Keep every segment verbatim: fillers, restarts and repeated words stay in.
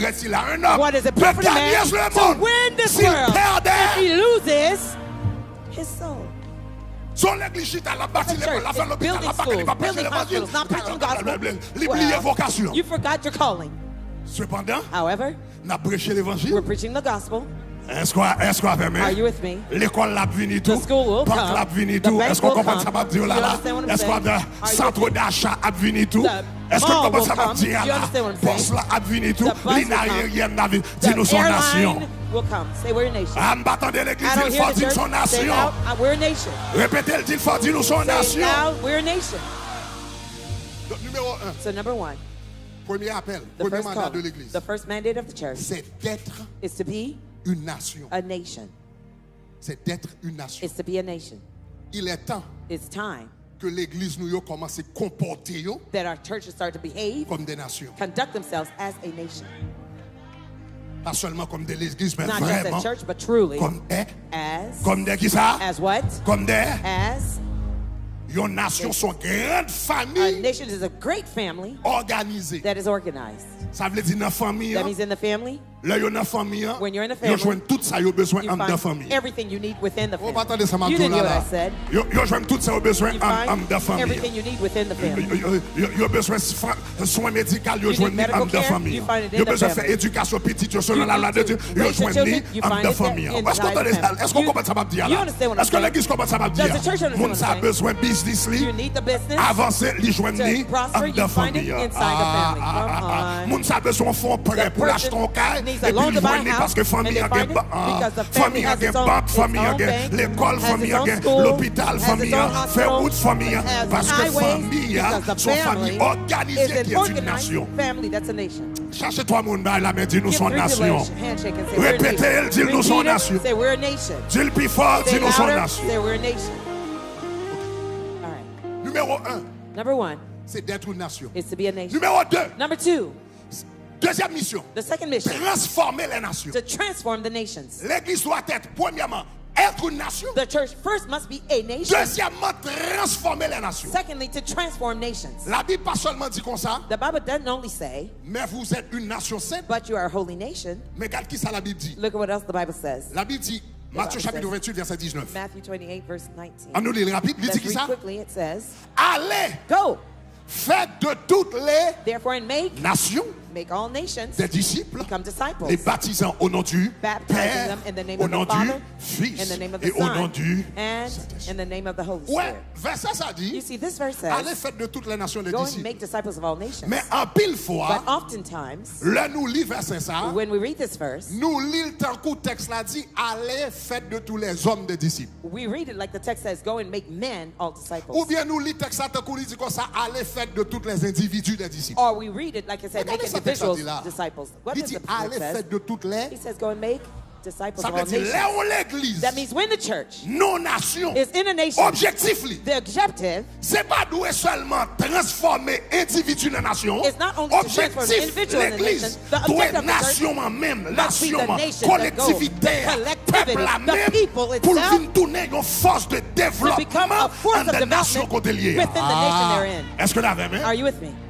What is it profit a man to win this world if he loses his soul? Se yon legliz chita, l ap bati lekòl, l ap fè lopital, l ap bati, li pa preche levanjil. Li bliye vokasyon. You forgot your calling. Sepandan, n ap preche levanjil. We're preaching the gospel. Èske, èske w avè m? Are you with me? Lekòl la ap vini tou. The school will come. Bank la ap vini tou. Èske w konprann sa m ap di w la la? Èske w avè? Centre d'achat ap vini tou. Èske w konprann sa m ap di a la? Pòs la ap vini tou. Line aeryèn la vini. Di nou se yon nasyon. A, m pa tande legliz di l fò, di l se yon nasyon. Repete l, di l fò, di nou se yon nasyon. Donk, nimewo en. Premye apèl, premye manda de legliz, se d'être une nation. C'est d'être une nation. Il est temps ke legliz nou yo kòmanse konpòte yo kòm de nasyon. Pa sèlman kòm de legliz, men vrèman kòm de, kòm de kisa? Kòm de yon nasyon, se yon gran fanmi òganize. Sa vle di nan fanmi an, lè yo nan fanmi an, yo jwenn tout sa yo bezwen anndan fanmi an. Ou pa tande sa m ap di w la la? Yo, yo jwenn tout sa yo bezwen an, anndan fanmi an. Yo, yo, yo, yo bezwen swen medikal, yo jwenn li anndan fanmi an. Yo bezwen fè edikasyon pitit yo selon lalwa de Dye, yo jwenn li anndan fanmi an. Èske w tande sa? Èske w konprann sa m ap di a la? Èske legliz konprann sa m ap di a? Moun sa bezwen biznis li avanse, li jwenn li anndan fanmi an. Moun sa bezwen fè yon prè pou l achte yon kay, epi li jwenn li paske fanmi an gen bank, fanmi an gen bank, fanmi an gen lekòl, fanmi an gen lopital, fanmi an fè wout, fanmi an, paske fanmi an se yon fanmi òganize ki est une nasyon. Chache twa moun bay lamen, di nou se yon nasyon. Repete l, di l nou se yon nasyon. Di l pi fò, di nou se yon nasyon. Nimewo en. Se d'être une nation. Nimewo de. Dezyèm misyon. Transformer les nations. Legliz dwat èt, premyèman, être une nation. Dezyèmman, transformer les nations. Labib pa sèlman di konsa, mais vous êtes une nation sainte. Men gad kisa Labib di. Labib di, Matye chapit venntuit, vèsè diznèf. An nou li l rapid, li di kisa? Ale, fè de toutes les nations des disciples, les baptisant au nom du Père, au nom du Fils et au nom du Saint-Esprit. Ou wè, vèsè sa di, ale, fè de toutes les nations des disciples. Men anpil fwa, lè nou li vèsè sa, nou li l tankou tèks la di, ale, fè de tous les hommes des disciples. Oubyen nou li tèks la tankou li di konsa, ale, fè de toutes les individus des disciples. Men gade sa tèks la di la. Li di, ale, fè de toutes les. Sa vle di, lè yon legliz nan yon nasyon, objektif li, se pa dwe sèlman transfòme endividi nan nasyon. Objektif legliz dwe nasyon an menm, nasyon an, kolektivite a, pèp la menm, pou l vin tounen yon fòs de devlòpman anndan nasyon kote l ye a. Èske n avè m?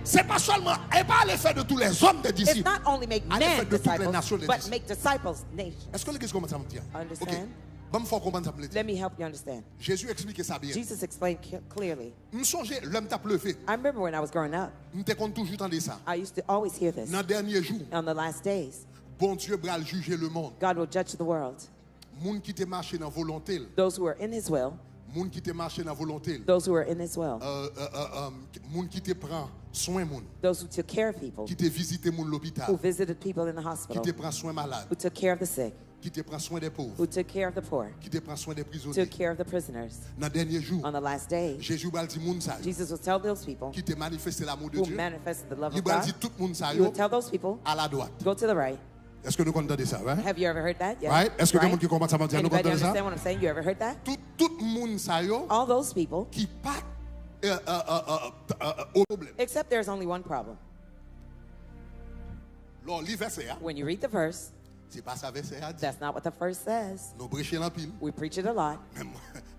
Se pa sèlman, e pa ale fè de tous les hommes des disciples. Ale fè de toutes les nations des disciples. Èske legliz konprann sa m di a? Ok. Ban m fè w konprann sa m vle di. Jezi eksplike sa byen. M sonje lè m t ap leve, m te konn toujou tande sa. Nan dènye jou, Bondye pral jije lemonn. Moun ki te mache nan volonte l. Moun ki te mache nan volonte l. Moun ki te pran swen moun. Ki te vizite moun lopital. Ki te pran swen malad. Ki te pran swen dè pov. Ki te pran swen dè prizonye. Nan dènye jou, Jezi pral di moun sa yo ki te manifeste lanmou de Dye, li pral di tout moun sa yo, al adwat. Èske nou konn tande sa? Èske gen moun ki konprann sa m ap di a? Nou konn tande sa? Tout, tout moun sa yo ki pa t, o pwoblèm. Lè w li vèsè a, se pa sa vèsè a di. Nou preche l anpil. Menm,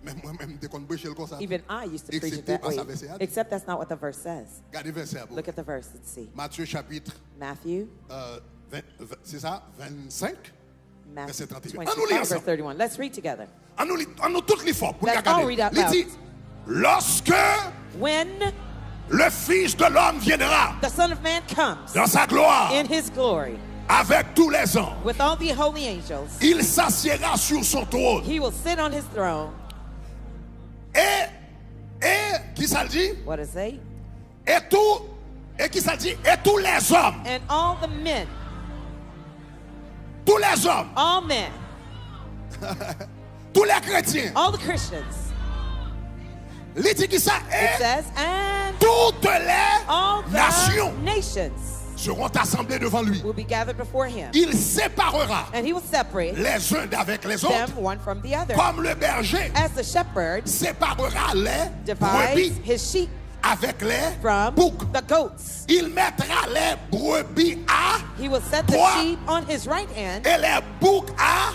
menm mwen menm, m te konn preche l konsa tou. Eksepte pa sa vèsè a di. Gade vèsè a pou mwen. Matye chapit, euh, Ven- ven- Se sa, vennsenk, vèsè trannteyen. Ann nou li ansanm. Ann nou li, ann nou tout li fò pou n ka gade. Li di, lorsque le Fils de l'homme viendra dans sa gloire avec tous les anges, il s'assiera sur son trône. Et, et, kisa l di? Et tout, et kisa l di? Et tous les hommes. Tous les hommes. Tous les chrétiens. Li di kisa? Et toutes les nations seront assemblées devant lui. Il séparera les uns d'avec les autres, comme le berger séparera les brebis avec les boucs. Il mettra les brebis à droite et les boucs à...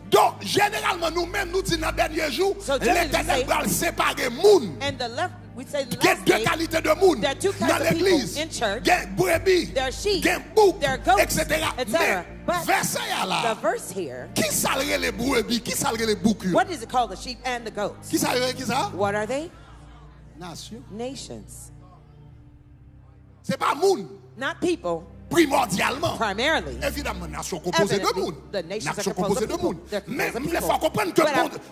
Donk, jeneralman, nou menm, nou di nan dènye jou, Letènèl pral separe moun. Gen de kalite de moun nan legliz. Gen brebi, gen bouk, et cetera. Men vèsè a la, kisa l rele brebi, kisa l rele bouk yo? Kisa l rele kisa? Nasyon. Se pa moun. Primòdyalman. Evidamman, nasyon konpoze de moun. Nasyon konpoze de moun. Men m vle fè w konprann ke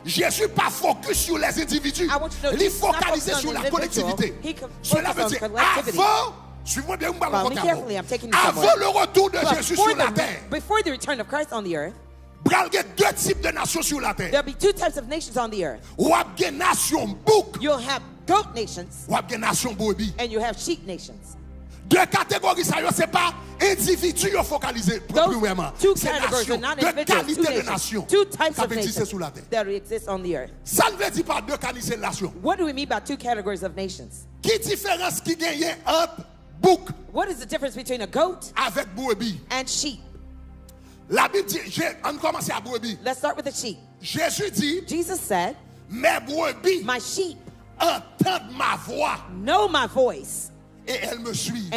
Jezi pa fokis sou les individus. Li fokalize sou la kolektivite. Cela veut dire, avan, suiv mwen byen, m pral rakonte avè w. Avant le retour de Jésus sur la terre, pral gen de tip de nasyon sou latè. W ap gen nasyon bouk. W ap gen nasyon brebi. De kategori sa yo, se pa endividi yo fokalize primèman. Se nasyon, de kalite de nasyon k ap egziste sou latè. Sa n vle di pa de kalite nasyon? Ki diferans ki genyen ant bouk avèk brebi? Labib di, Je- ann kòmanse a brebi. Jezi di, Mes brebis entendent ma voix et elles me suivent.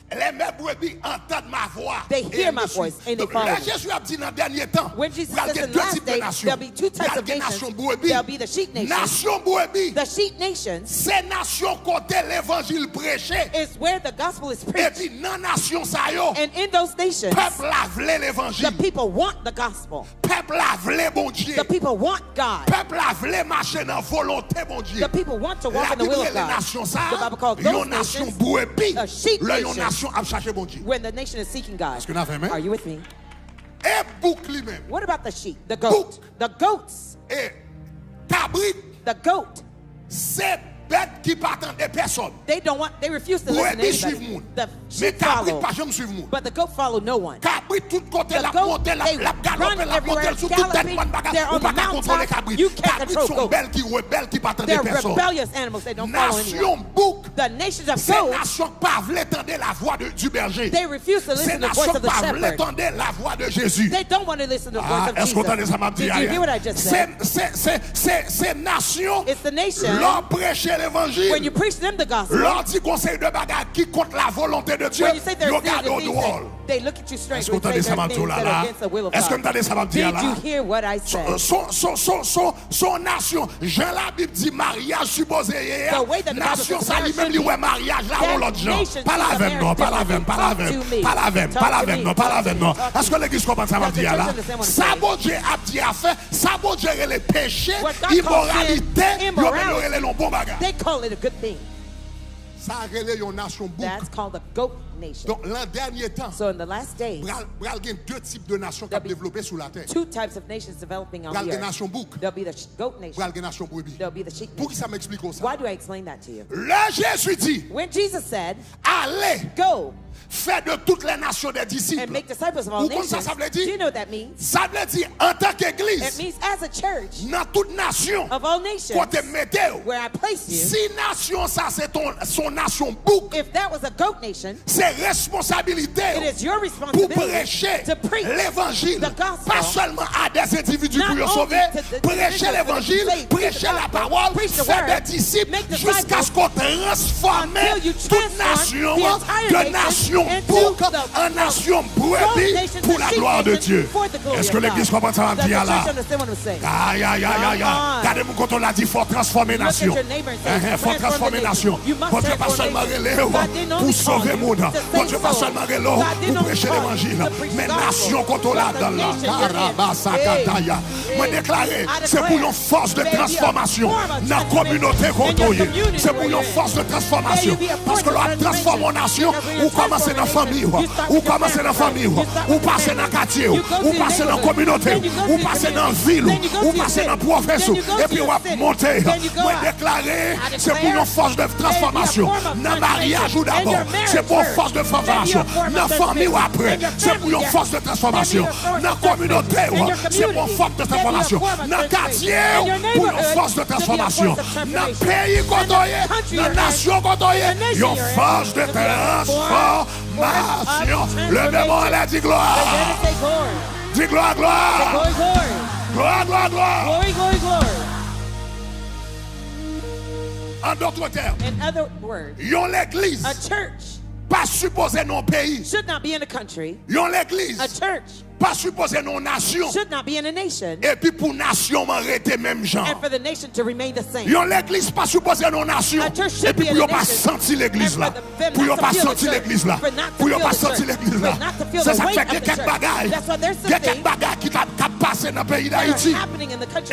Les, mes brebis entendent ma voix et elles me suivent. Donk, lè Jezi ap di nan dènye tan, pral gen de tip de nasyon. Pral gen nasyon brebi. Nasyon brebi, se nasyon kote levanjil preche. Epi nan nasyon sa yo, pèp la vle levanjil. Pèp la vle Bondye. Pèp la vle mache nan volonte Bondye. Labib rele nasyon sa a yon nasyon brebi. Lè yon nasyon ap chache Bondye. Èske n avè m? E bouk li menm? Bouk. E kabrit. Se bèt ki pa tande pèsòn. Brebi swiv moun. Men kabrit pa janm swiv moun. Kabrit tout kote l ap monte, l ap, l ap galope, l ap monte sou tout tèt mòn, bagay. Ou pa ka kontwole kabrit. Kabrit se yon bèt ki rebèl, ki pa tande pèsòn. Nasyon bouk, se nasyon k pa vle tande lavwa de, du berger. Se nasyon k pa vle tande lavwa de Jezi. Ah, èske w tande sa m ap di a? Se, se, se, se, se nasyon, lè w preche levanjil, lè w di gon seri de bagay ki kont la volonte de Dye, yo gade w dwòl. Èske w tande sa m ap di w la la? Èske m tande sa m ap di a la? Se, se, se, se, se, se yon nasyon, jan Labib di maryaj sipoze ye a, nasyon sa li menm li wè maryaj la yon lòt jan. Pale avè m non, pale avè m, pale avè m, pale avè m, pale avè m non, pale avè m non. Èske legliz konprann sa m ap di a la? Sa Bondye ap di a fè, sa Bondye rele peche, imoralite, yo menm yo rele l yon bon bagay. Sa rele yon nasyon bouk. Donk, nan dènye tan, pral, pral gen de tip de nasyon k ap devlope sou latè. Pral gen nasyon bouk. Pral gen nasyon brebi. Poukisa m eksplike w sa? Lè Jezi di, ale, Faire de toutes les nations des disciples. And make disciples of all nations. Ou konn sa sa vle di? Do you know what that means? Sa vle di, antan ke egliz, it means as a church, nan tout nasyon, of all nations, kote m mete w, where I place you, si nasyon sa se ton, se yon nasyon bouk, if that was a goat nation, se responsabilite w, it is your responsibility, pou preche, to preach, levanjil, the gospel, pa sèlman a des endividi pou yo sove, preche levanjil, preche lapawòl, fè de disip, jiskaske w transfòme tout nasyon an de nasyon bouk an nasyon brebi pou la glwa de Dye. Èske legliz konprann sa m ap di a la? Ayayayaya. Gade moun kote w la, di, fò w transfòme nasyon. Enhen, fò w transfòme nasyon. Bondye pa sèlman rele w pou sove moun. Bondye pa sèlman rele w pou preche levanjil. Men nasyon kote w ladan l la. Karabasakataya. Mwen deklare, se pou yon fòs de transfòmasyon nan kominote kote w ye. Se pou yon fòs de transfòmasyon. Paske lè w ap transfòme yon nasyon, ou kòmanse nan fanmi w. Ou kòmanse nan fanmi w. Ou pase nan katye w. Ou pase nan kominote w. Ou pase nan vil ou. Ou pase nan pwovens ou. Epi w ap monte. Mwen deklare, se pou yon fòs de transfòmasyon. Nan maryaj ou dabò, se pou yon fòs de transfòmasyon. Nan fanmi w apre, se pou yon fòs de transfòmasyon. Nan kominote w, se pou yon fòs de transfòmasyon. Nan katye w, pou yon fòs de transfòmasyon. Nan peyi kote w ye, nan nasyon kote w ye, yon fòs de transfòmasyon. Leve men w anlè, di glwa. Di glwa, glwa. Glwa, glwa, glwa. An dòt tèm, yon legliz pa sipoze nan yon peyi. Yon legliz pa sipoze nan yon nasyon epi pou nasyon an rete menm jan. Yon legliz pa sipoze nan yon nasyon epi pou yo pa santi legliz la. Pou yo pa santi legliz la. Pou yo pa santi legliz la. Se sa k fè gen kèk bagay, gen kèk bagay ki t ap, k ap pase nan peyi Dayiti.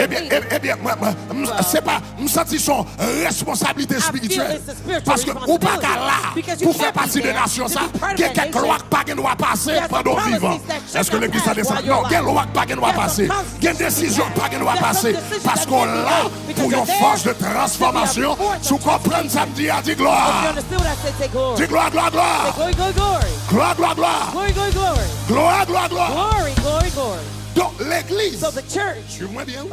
Ebyen, e- ebyen, mwen, mwen, m- se pa, m santi se yon responsablite espirityèl. Paske ou pa ka la pou fè pati de nasyon sa. Gen kèk lwa k pa gen dwa pase pandan w vivan. Èske legliz la desann? Non, gen lwa k pa gen dwa pase. Gen desizyon k pa gen dwa pase. Paske w la pou yon fòs de transfòmasyon. Si w konprann sa m di a, di glwa. Di glwa, glwa, glwa. Glwa, glwa, glwa. Glwa, glwa, glwa. Donk, legliz, suiv mwen byen,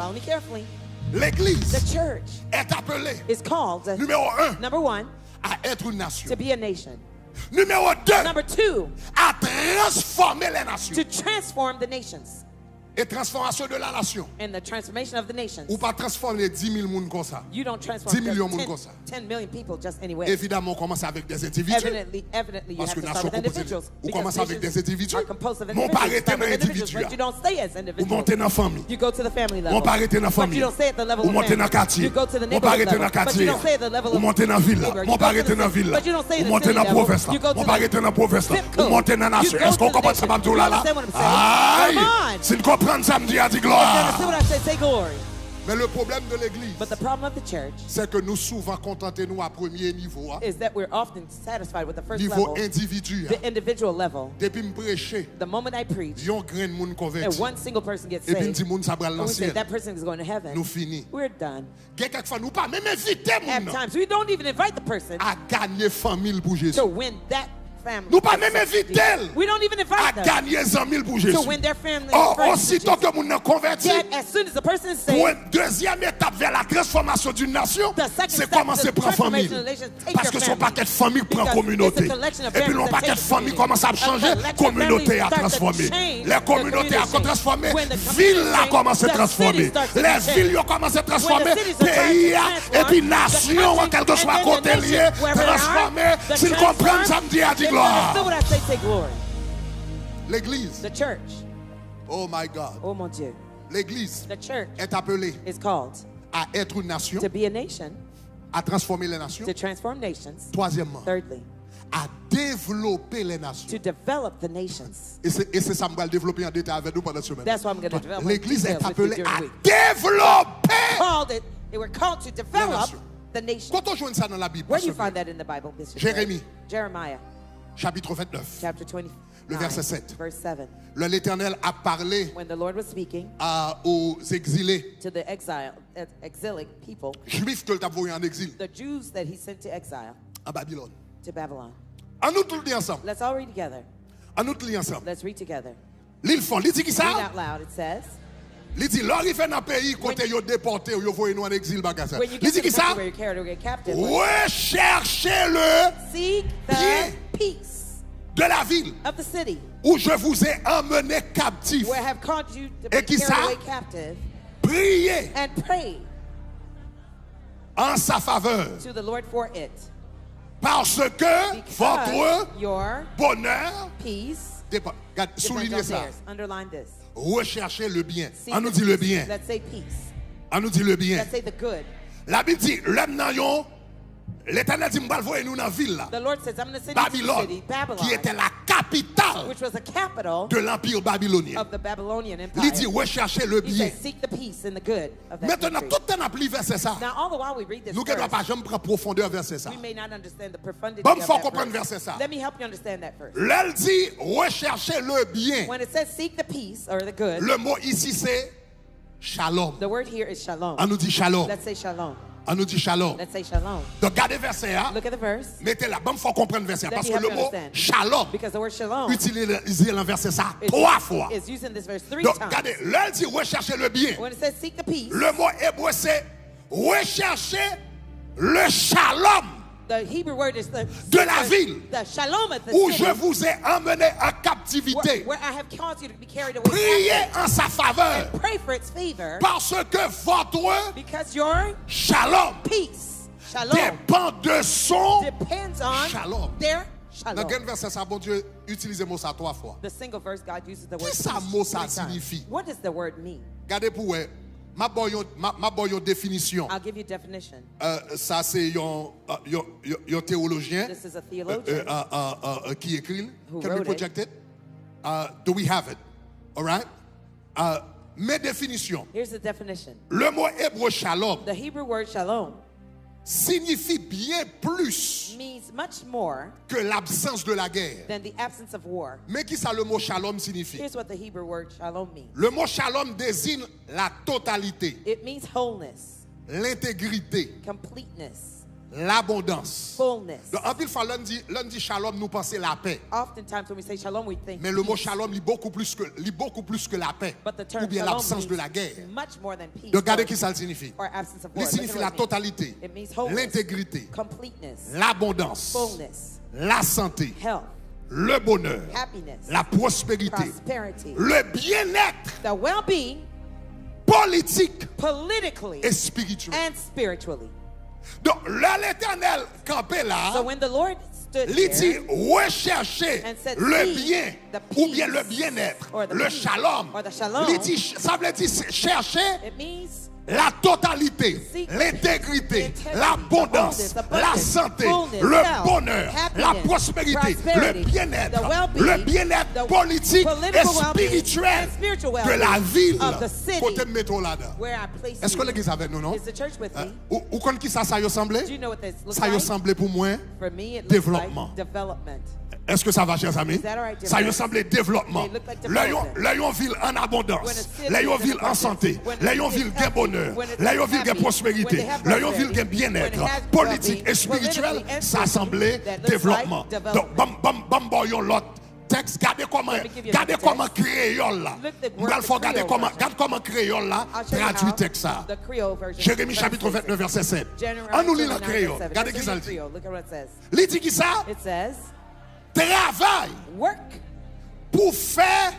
wi. Legliz est appelée, nimewo en, à être une nation. Nimewo de, à transformer les nations. E transfòmasyon de la nasyon. Ou pa transfòme dis mil moun konsa. Dis milyon moun konsa. Evidaman, ou kòmanse avèk des endividi. Paske nasyon konpoze de, ou kòmanse avèk des endividi. Men w pa rete nan endividi a. Ou monte nan fanmi. Men w pa rete nan fanmi. Ou monte nan katye. Men w pa rete nan katye a. Ou monte nan vil la. Men w pa rete nan vil la. Ou monte nan pwovens la. Men w pa rete nan pwovens la. Ou monte nan nasyon. Èske w konprann sa m ap di w la la? Ay! Si n konprann sa m di a, di glwa. Men le problème de l'église, c'est que nou souvan kontante nou a premye nivo a. Nivo endividi a. Depi m preche, yon grenn moun konvèti, epi n di moun sa pral nan syèl, nou fini. Gen kèk fwa nou pa menm envite moun nan a ganye fanmi l pou Jezi. Nou pa menm envite l a ganye zanmi l pou Jezi. O, osito ke moun nan konvèti, pou dezyèm etap vè la transfòmasyon d'une nasyon, se kòmanse pran fanmi l. Paske se yon pakèt fanmi k pran kominote. Epi lè yon pakèt fanmi kòmanse ap chanje, kominote a transfòme. Lè kominote a transfòme, vil la kòmanse transfòme. Lè vil yo kòmanse transfòme, peyi a, epi nasyon an, kèlkeswa kote l ye, transfòme. Si n konprann sa m di a, di glwa. Legliz. Oh my God. Legliz est appelée à être une nation, à transformer les nations. Twazyèmman, à développer les nations. E se, e se sa m pral devlope an detay avèk nou pandan semèn nan. Legliz est appelée à développer les nations. Kote w jwenn sa nan Labib, Pastè Pierre? Jeremi, chapitre vingt-neuf, le verset sept. Lè Letènèl ap pale a, aux exilés, jwif ke l t ap voye an egzil an Babilòn. An nou tout li ansanm. Let's all read together. An nou tout li ansanm. Let's read together. Li l fò, li di ki sa? Read out loud. It says, Li di, lè w rive nan peyi kote yo depòte w, yo voye nou an egzil, bagay sa. When you Li get di to ki the sa? country where you're carried away captive, what? Recherchez le Seek bien the peace de la ville of the city où je vous ai emmené captifs. where I have caused you to Et be qui carried ça? Away captive, Priez and pray en sa faveur, to the Lord for it. Parce que Because votre your bonheur peace dépend. Gad, depends on souligne ça. Theirs. Underline this. Recherchez le bien. Seek An nou the di le peace. Bien. Let's say peace. An nou di le Bien. Let's say the good. Labib di, lè m nan yon, Letènèl di, m pral voye nou nan vil la. The Lord says, I'm going to send you to the Babylone, city, Babylon, qui était la capitale which was the capital de l'empire babylonien. Of the Babylonian Empire. Li di, recherchez le He bien. Says, seek the peace and the good of that Maintenant, country. Tout tan n ap li vèsè sa, Now, all the while we read this verse, janm pran pwofondè vèsè sa. We may not understand the profundity Ban m of fè w that konprann verse. Vèsè sa. Let me help you understand that verse. Lè l di, recherchez le bien, When it says seek the peace or the good, le mot ici c'est shalom. The word here is shalom. An nou di shalom. Let's say shalom. An nou di shalom. Let's say shalom. Donk, gade vèsè a. Look at the verse. Mete la, ban m fè w konprann vèsè a. Let me Paske help le you mot understand. Shalom Because the word shalom itilize nan vèsè sa twa fwa. Is used in this verse three Donk, times. Gade, lè l di recherchez le bien, When it says seek the peace, le mot hébreu c'est recherchez le shalom. The Hebrew word is the, De la ville the shalom of the Où city, je vous ai emmené en where, captivité. Where I have caused you to be carried away Priez captive. En sa faveur. And pray for its favor, Parce que votre because your shalom peace, shalom, dépend de son depends on shalom. Their shalom. Nan grenn vèsè sa, Bondye itilize mo sa twa fwa. The single verse God uses the word Kisa peace mo sa three times. Siyifi? What does the word mean? Gade pou wè. M ap ba w yon, m ap, m ap ba w yon definisyon. I'll give you a definition. Euh, sa se yon, euh, yon, yon, yon teyolojyen This is a euh, theologian euh, euh, euh, euh, ki ekri l. Who Can we wrote it. Project it? Uh, do we have it? All right. Uh, men definisyon. Here's the definition. Le mot hébreu shalom The Hebrew word shalom signifie bien plus means much more que l'absence de la guerre. Than the absence of war. Men kisa le mot shalom signifie? Here's what the Hebrew word shalom means. Le mot shalom désigne la totalité, It means wholeness, l'intégrité, completeness, l'abondance. Fullness. Donk, anpil fwa, lè n di, lè n di shalom, nou panse lapè. Oftentimes when we say shalom, we think Men le mot peace. Shalom, li beaucoup plus que, li beaucoup plus que lapè But the term oubyen shalom l'absence de means la guerre. Much more than peace. Donk, gade Or kisa l signifie. Or absence of Li war. Look signifie at la what it means. Totalité, It means wholeness, l'intégrité, completeness, l'abondance, fullness, la santé, health, le bonheur, happiness, la prospérité, prosperity, le bien-être the well-being, politique politically et spirituel. And spiritually. Donk, lè Letènèl kanpe la, So when the Lord stood li di here rechèche and said, le "Seek bien the oubyen le peace bien-être, or the le peace shalom. Or the shalom," Li di, sa vle di chèche It means la totalité, seek l'intégrité, integrity, l'abondance, the wholeness, la abundance, santé, fullness, le health, bonheur, la happiness, prospérité, prosperity, le bien-être, the well-being, le bien-être the politique et political well-being, spirituel and spiritual de la well-being ville. Of the city Kote m mete w ladan. Where I place Èske you. Legliz avèk nou, non? Is the church with me? Ou, ou konn kisa sa yo sanble? Do you know what this looks Sa yo like? Sanble pou mwen For me, it looks développement. Like development. Èske sa va, chè zanmi? Is that all right, dear Sa yo friends? Sanble développement. They look like Lè yon, development. Lè yon vil an abondans, When a city lè yon is in vil an abundance, santé, when a lè yon city vil is gen healthy, bonè, when a lè yon city vil is gen happy, pwospérité, when it has lè yon vil gen well-being, when it byennèt has politik well-being, espirityèl, politically and sa sanble spiritually, that looks like développement. Development. Donk, ban m, ban m, ban m ba w yon lòt tèks. Gade kòman, Let me give you gade another kòman text. Kreyòl la. Look at the M pral fè w gade Creole kòman, version. Gade kòman Kreyòl la I'll show you tradui how tèks sa. The Creole version Jeremi chapit translates vennèf, it. Vèsè sèt. Jeremiah An nou li l an twenty-nine, kreyòl. verse seven. Gade Let's kisa l read it in di. Creole. Look at what it says. Li di kisa? It says, Travay work, pou fè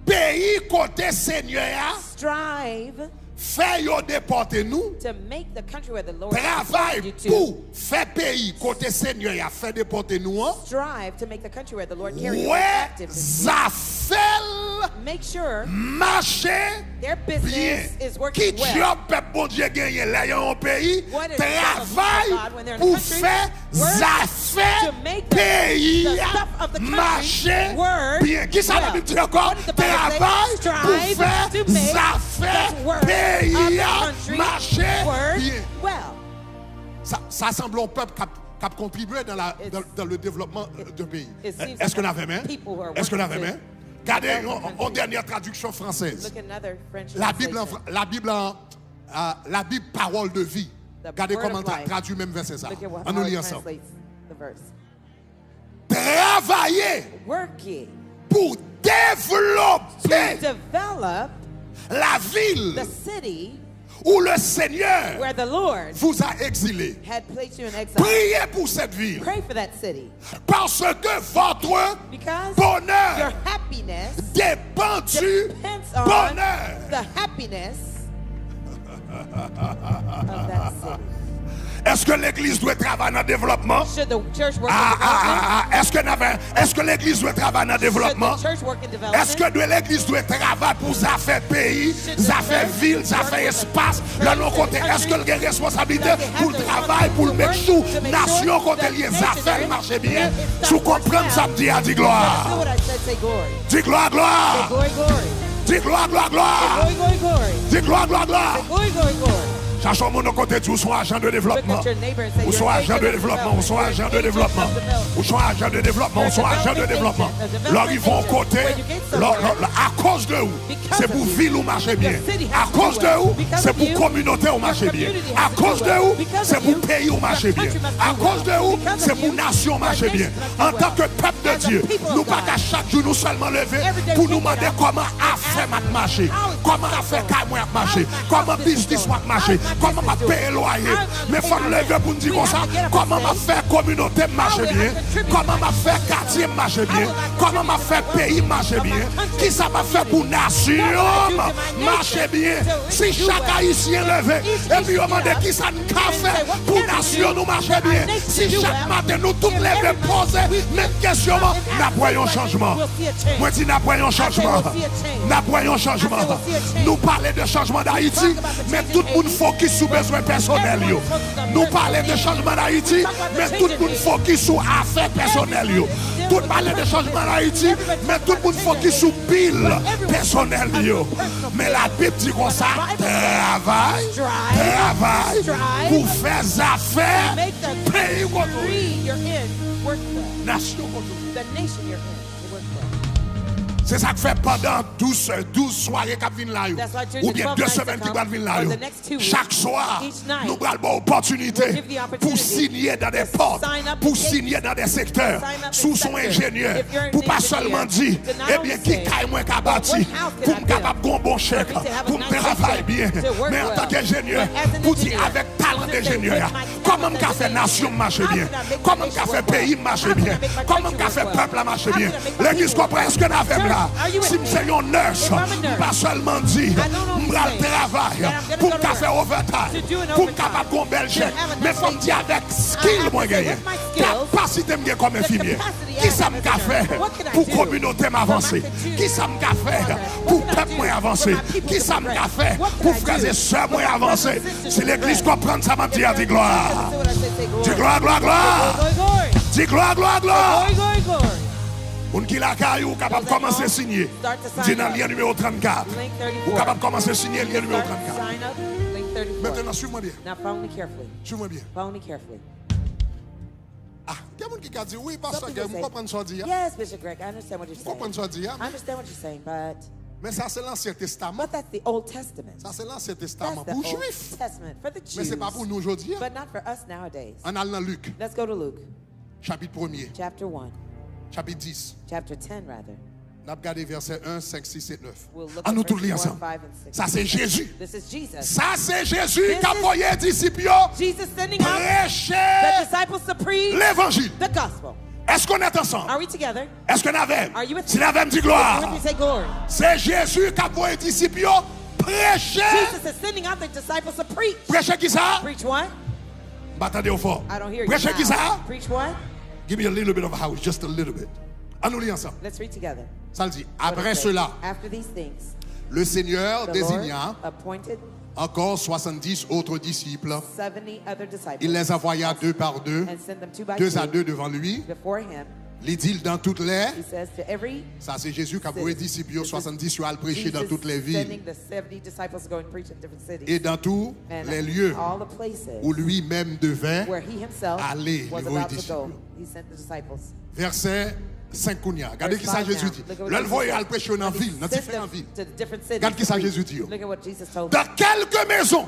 peyi kote Senyè a strive fè yo depòte nou. To make the country where the Lord Travay called you to. Pou fè peyi kote Senyè a fè depòte nou an. Strive to make the country where the Lord carried you Wè captive to. Zafè l Make sure mache their byen. business is Ki working well. Djòb pèp Bondye genyen lè yo yon peyi? What is the Travay God when they're in the pou country? Fè Work zafè to make the, peyi the a stuff of the country mache work byen. Kisa well. Labib di ankò? What does the Bible say? Travay pou Strive fè to make zafè the work of peyi the a country mache work byen. Well. Sa, sa sanble yon pèp k ap, k ap kontribye dans, la, It's- dans, dans le développement de pays. It seems Èske n like avè men? People who are Èske n working avè men? to Gade develop yon, the yon country. Dènyè tradiksyon fransèz. Look at another French Labib la, translation. Labib la, ah, Labib Pawòl de Vi. The Gade Word kòman of l tra- Life. Tradui menm vèsè sa. Look at what, An how nou li it ansanm. Translates the verse. travaillé working pour to développer develop la the ville city où le Seigneur where the Lord vous a exilé. Had placed you in exile. Priez pour cette ville. Pray for that city. Parce que votre Because your bonheur happiness dépend du depends on bonheur. The happiness of that city. Èske legliz dwe travay nan devlopman? Should the church work Ah, in ah, development? ah, ah. Èske n ap- èske legliz dwe travay nan Should devlopman? the church work in development? Èske dwe legliz dwe travay pou zafè peyi, zafè vil, zafè espas? Lè nou kote, èske l gen responsablite pou l travay, pou l make sure nasyon kote l ye, zafè l mache byen? Si w konprann sa m di a, di glwa. Feel what I said, say glory. Di glwa, glwa. Glory, glory. Di glwa, glwa, glwa. Glory, glory, glory. Di glwa, glwa, glwa. Glory, glory, glory. Chache yon moun nan kote, di w se yon ajan de devlopman. Ou se yon ajan de devlopman, ou se yon ajan de devlopman. Ou se yon ajan de devlopman, ou se yon ajan de devlopman. Lè w rive yon kote, lè, lè, lè, akoz de ou, se pou vil ou mache byen. Akoz de ou, se pou kominote ou mache byen. Akoz de ou, se pou peyi ou mache byen. Akoz de ou, se pou nasyon ou mache byen. Antanke pèp de Dye, nou pa ka chak jou nou sèlman leve pou nou mande kòman afè m ap mache, kòman afè kay mwen ap mache, kòman biznis mwen ap mache, kòman m ap peye lwaye. Men fò n leve pou n di konsa, kòman m ap fè kominote m mache byen, kòman m ap fè katye m mache byen, kòman m ap fè peyi m mache byen, kisa m ap fè pou nasyon m mache byen. Si chak Ayisyen leve epi yo mande kisa n ka fè pou nasyon nou mache byen, si chak maten nou tout leve poze menm kesyon an, n ap wè yon chanjman. Mwen di n ap wè yon chanjman. N ap wè yon chanjman. Nou pale de chanjman Dayiti, men tout moun fokis sou bezwen pèsonèl yo. Nou pale de chanjman Dayiti, men tout moun fokis sou afè pèsonèl yo. Tout pale de chanjman Dayiti, men tout moun fokis sou bil pèsonèl yo. Men Labib di konsa, travay, travay pou fè zafè peyi kote w ye, nasyon kote w ye. Se sa k fè pandan douz, douz sware k ap vin la yo, oubyen de semèn ki pral vin la yo, chak swa, nou pral ba w opòtinite pou w siyen nan de pòt, pou w siyen nan de sektè. Si w se yon enjenyè, pou w pa sèlman di, ebyen, ki kay mwen ka bati pou m kapab gen yon bon chèk, pou m travay byen. Men antanke enjenyè, pou w di, avèk talan de enjenyè a, kòman m ka fè nasyon m mache byen? Kòman m ka fè peyi m mache byen? Kòman m ka fè pèp la mache byen? Legliz, konprann, èske n avè m la? Si m se yon nurse, m pa sèlman di m pral travay pou m ka fè overtime, pou m kapab gen yon bèl chèk, men fò m di avèk skill mwen genyen, kapasite m gen kòm enfimyè, kisa m ka fè pou kominote m avanse? Kisa m ka fè pou pèp mwen avanse? Kisa m ka fè pou frè e sè mwen avanse? Si legliz konprann sa m ap di a, di glwa. Di glwa, glwa, glwa. Di glwa, glwa, glwa. Moun ki lakay ou, ou kapab kòmanse siyen. M di nan lyen nimewo trannkat. Ou kapab kòmanse siyen lyen nimewo trannkat. Mentnan, swiv mwen byen. Swiv mwen byen. Ah, gen moun ki ka di, wi, pastè Greg, m konprann sa w di a. M konprann sa w di a, men, men sa se Lansyen Testaman. Sa se Lansyen Testaman pou Jwif. Men se pa pou nou jodi a. Ann al nan Lik. Chapit premye. Chapit dis. N ap gade vèsè en, senk, sis, sèt, nèf. An nou tout li ansanm. Sa se Jezi. Sa se Jezi k ap voye disip yo preche levanjil. Èske nou nèt ansanm? Èske n avè m? Si n avè m, di glwa. Se Jezi k ap voye disip yo preche. Preche kisa? M pa tande w fò. Preche kisa? Give me a little bit of a house, just a little bit. An nou li ansanm. Sa l di, après cela, le Seigneur désigna encore soixante-dix autres disciples. Il les envoya deux par deux, deux à deux devant lui. Li di l, dans toutes les, sa se Jezi k ap voye disip yo, swasanndis yo, al preche dans toutes les villes et dans tous les lieux où lui-même devait aller. Li voye disip yo. Vèsè senk kounye a. Gade kisa Jezi di. Lè l voye yo al preche yo nan vil, nan diferan vil. Gade kisa Jezi di yo. Dans quelque maison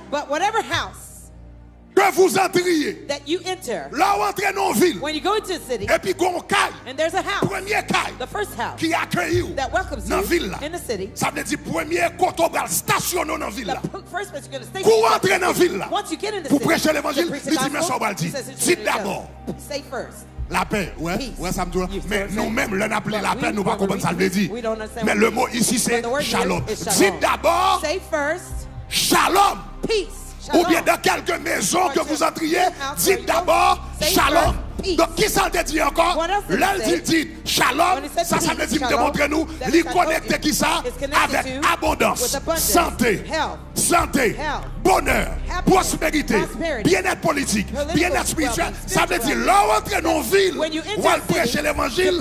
que Ke vous entriez, that you enter, lè w antre nan yon vil, when you go into a city, epi gen yon kay, and there's a house, premye kay the first house ki akeyi w that welcomes nan you vil la, in the city, sa vle di premye kote w pral stasyone w nan vil la. The first place you're going to stay Kou w antre nan vil la once you get in the pou city, preche levanjil, to preach the li di men sa w gospel, pral di. he says, "Here's Di what you're gonna dabò tell. Say first, lapè. Wè, peace. Wè sa m di w la. You Men still nou say, menm, lè n ap li but lapè, we, nou pa when we konprann sa l vle read, di. We don't understand Men what le it mo means. isi se But the word shalom. Here is Di shalom. Dabò Say first, shalom. Peace. Oubyen Shalom. Dans quelque maison que vous entriez, dites d'abord shalom. Donk, ki sa l te di ankò? Lè l di l di shalom, sa, sa vle di m te montre nou, li konekte ki sa? Avèk abondans, sante, sante, bonè, pwosperite, byennèt politik, byennèt espirityèl. Sa vle di, lè w antre nan yon vil, w al preche levanjil,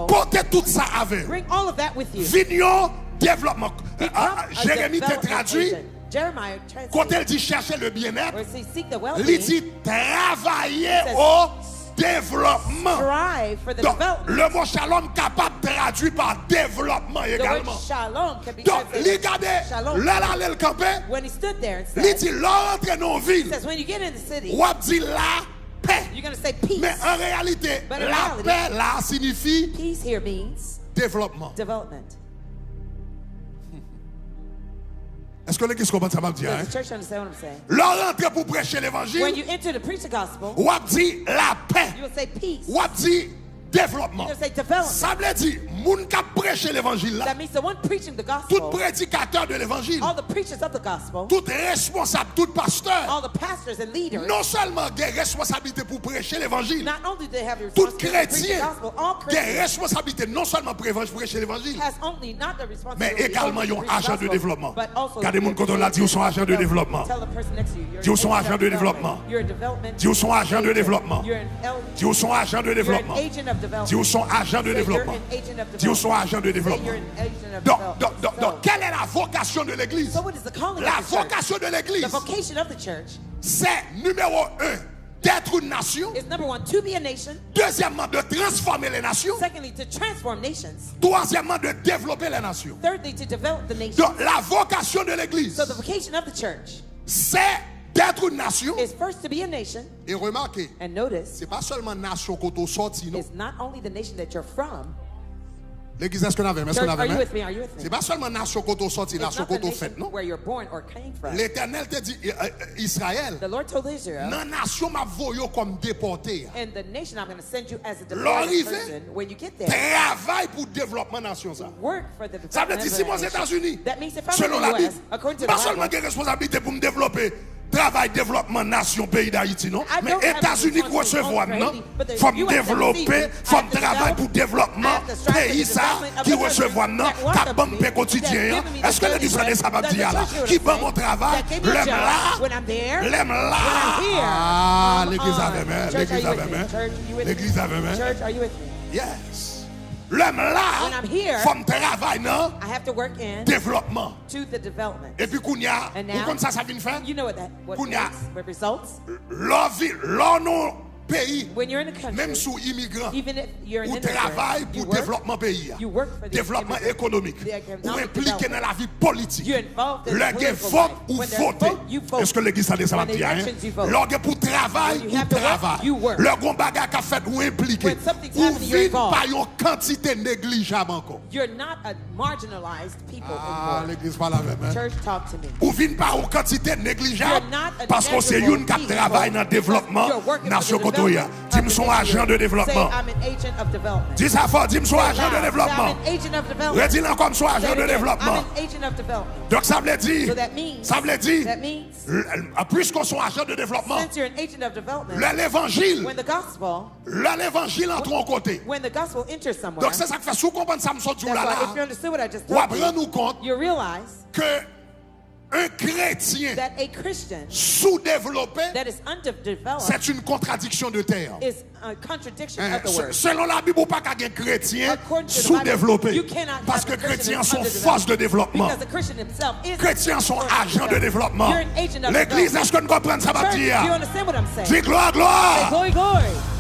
pote tout sa avè w. Vin yon devlopman. Jeremi te tradui kote l di chèche le byennèt, li di travaye o devlopman. Donk, le mo shalom kapab tradui pa devlopman egalman. Donk, li gade, lè l ale l kanpe, li di, lè w antre nan yon vil, w ap di lapè. Men an reyalite, lapè la siyifi devlopman. Èske legliz konprann sa m ap di a? Lè w rantre pou preche levanjil, w ap di lapè. W ap di devlopman. Sa vle di, moun k ap preche levanjil la, tout predikatè de levanjil, tout responsab, tout pastè, non sèlman gen responsablite pou preche levanjil, tout kretyen gen responsablite non sèlman preche levanjil, men egalman yon ajan de devlopman. Gade moun kote w la, di w se yon ajan de devlopman. Di w se yon ajan de devlopman. Di w se yon ajan de devlopman. Di w se yon ajan de devlopman. Di w se yon ajan de devlopman. Di w se yon ajan de devlopman. Donk, donk, donk, donk, quelle est la vocation de l'église? La vocation de l'église, c'est numéro un, d'être une nation. Dezyèmman, de transformer les nations. Twazyèmman, de développer les nations. Donk, la vocation de l'église, c'est d'être une nation. E remake, se pa sèlman nasyon kote w sòti, non. Legliz, èske n avè m? Èske n avè m? Se pa sèlman nasyon kote w sòti, nasyon kote w fèt, non. Letènèl te di, eh, eh, Izrayèl, nan nasyon m ap voye w kòm depòte a, lè w rive, travay pou devlòpman nasyon sa. Sa vle di, si m Ozetazini, selon Labib, m pa sèlman gen responsablite pou m devlope travay devlòpman nasyon peyi Dayiti, non. Men Etazini k resevwa m nan, fò m devlope, fò m travay pou devlòpman peyi sa a ki resevwa m nan, k ap ban m pen kotidyen an. Èske legliz tande sa m ap di a la? Ki ban m yon travay, lè m la, lè m la. Ah, legliz avè m, legliz avè m, legliz avè m. Yes. Lè m la, fò m travay nan devlòpman. Epi kounye a, ou konn sa sa vin fè? Kounye a, lè w vi-, lè w nan yon peyi, menm si w imigran, ou travay pou devlòpman peyi a, devlòpman ekonomik, ou enplike nan lavi politik. Lè gen vòt, ou vote. Èske legliz tande sa m ap di a, en? Lè w gen pou travay, ou travay. Lè gen yon bagay k ap fèt, ou enplike. Ou vin pa yon kantite neglijab ankò. Ah, legliz pale avè m, en. Ou vin pa yon kantite neglijab, paske w se youn k ap travay nan devlòpman nasyon kote w ye a. Di m se yon ajan de devlòpman. Di sa fò, di m se yon ajan de devlòpman. Redi l ankò, m se yon ajan de devlòpman. Donk sa vle di, sa vle di, l-, l-, piske w se yon ajan de devlòpman, lè levanjil, lè levanjil antre yon kote, donk se sa k fè, si w konprann sa m sot di w la la, w ap rann ou kont ke yon kretyen soudevlope, c'est une contradiction de terme. Selon Labib, ou pa ka gen kretyen soudevlope, paske kretyen an se yon fòs de devlòpman. Kretyen an se yon ajan de devlòpman. Legliz, èske n konprann sa m ap di a? Di glwa, glwa!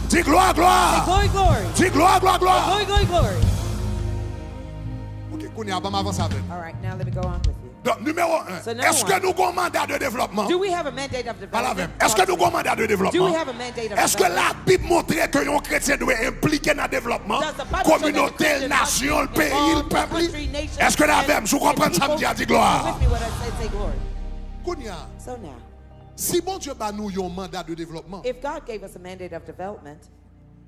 Di glwa, glwa! Di glwa, glwa, glwa! Ok, kounye a, ban m avanse avè nou. All right, now let me go on with you. Donk, nimewo en, èske nou gen yon manda de devlòpman? Do we have a mandate of development? Pale avè m. Èske nou gen yon manda de devlòpman? Do we have a mandate of development? Èske Labib montre ke yon kretyen dwe enplike nan devlòpman kominote l, nasyon l, peyi l, pèp li? Èske n avè m? Si w konprann sa m di a, di glwa. Kounye a, si Bondye ba nou yon manda de devlòpman, if God gave us a mandate of development,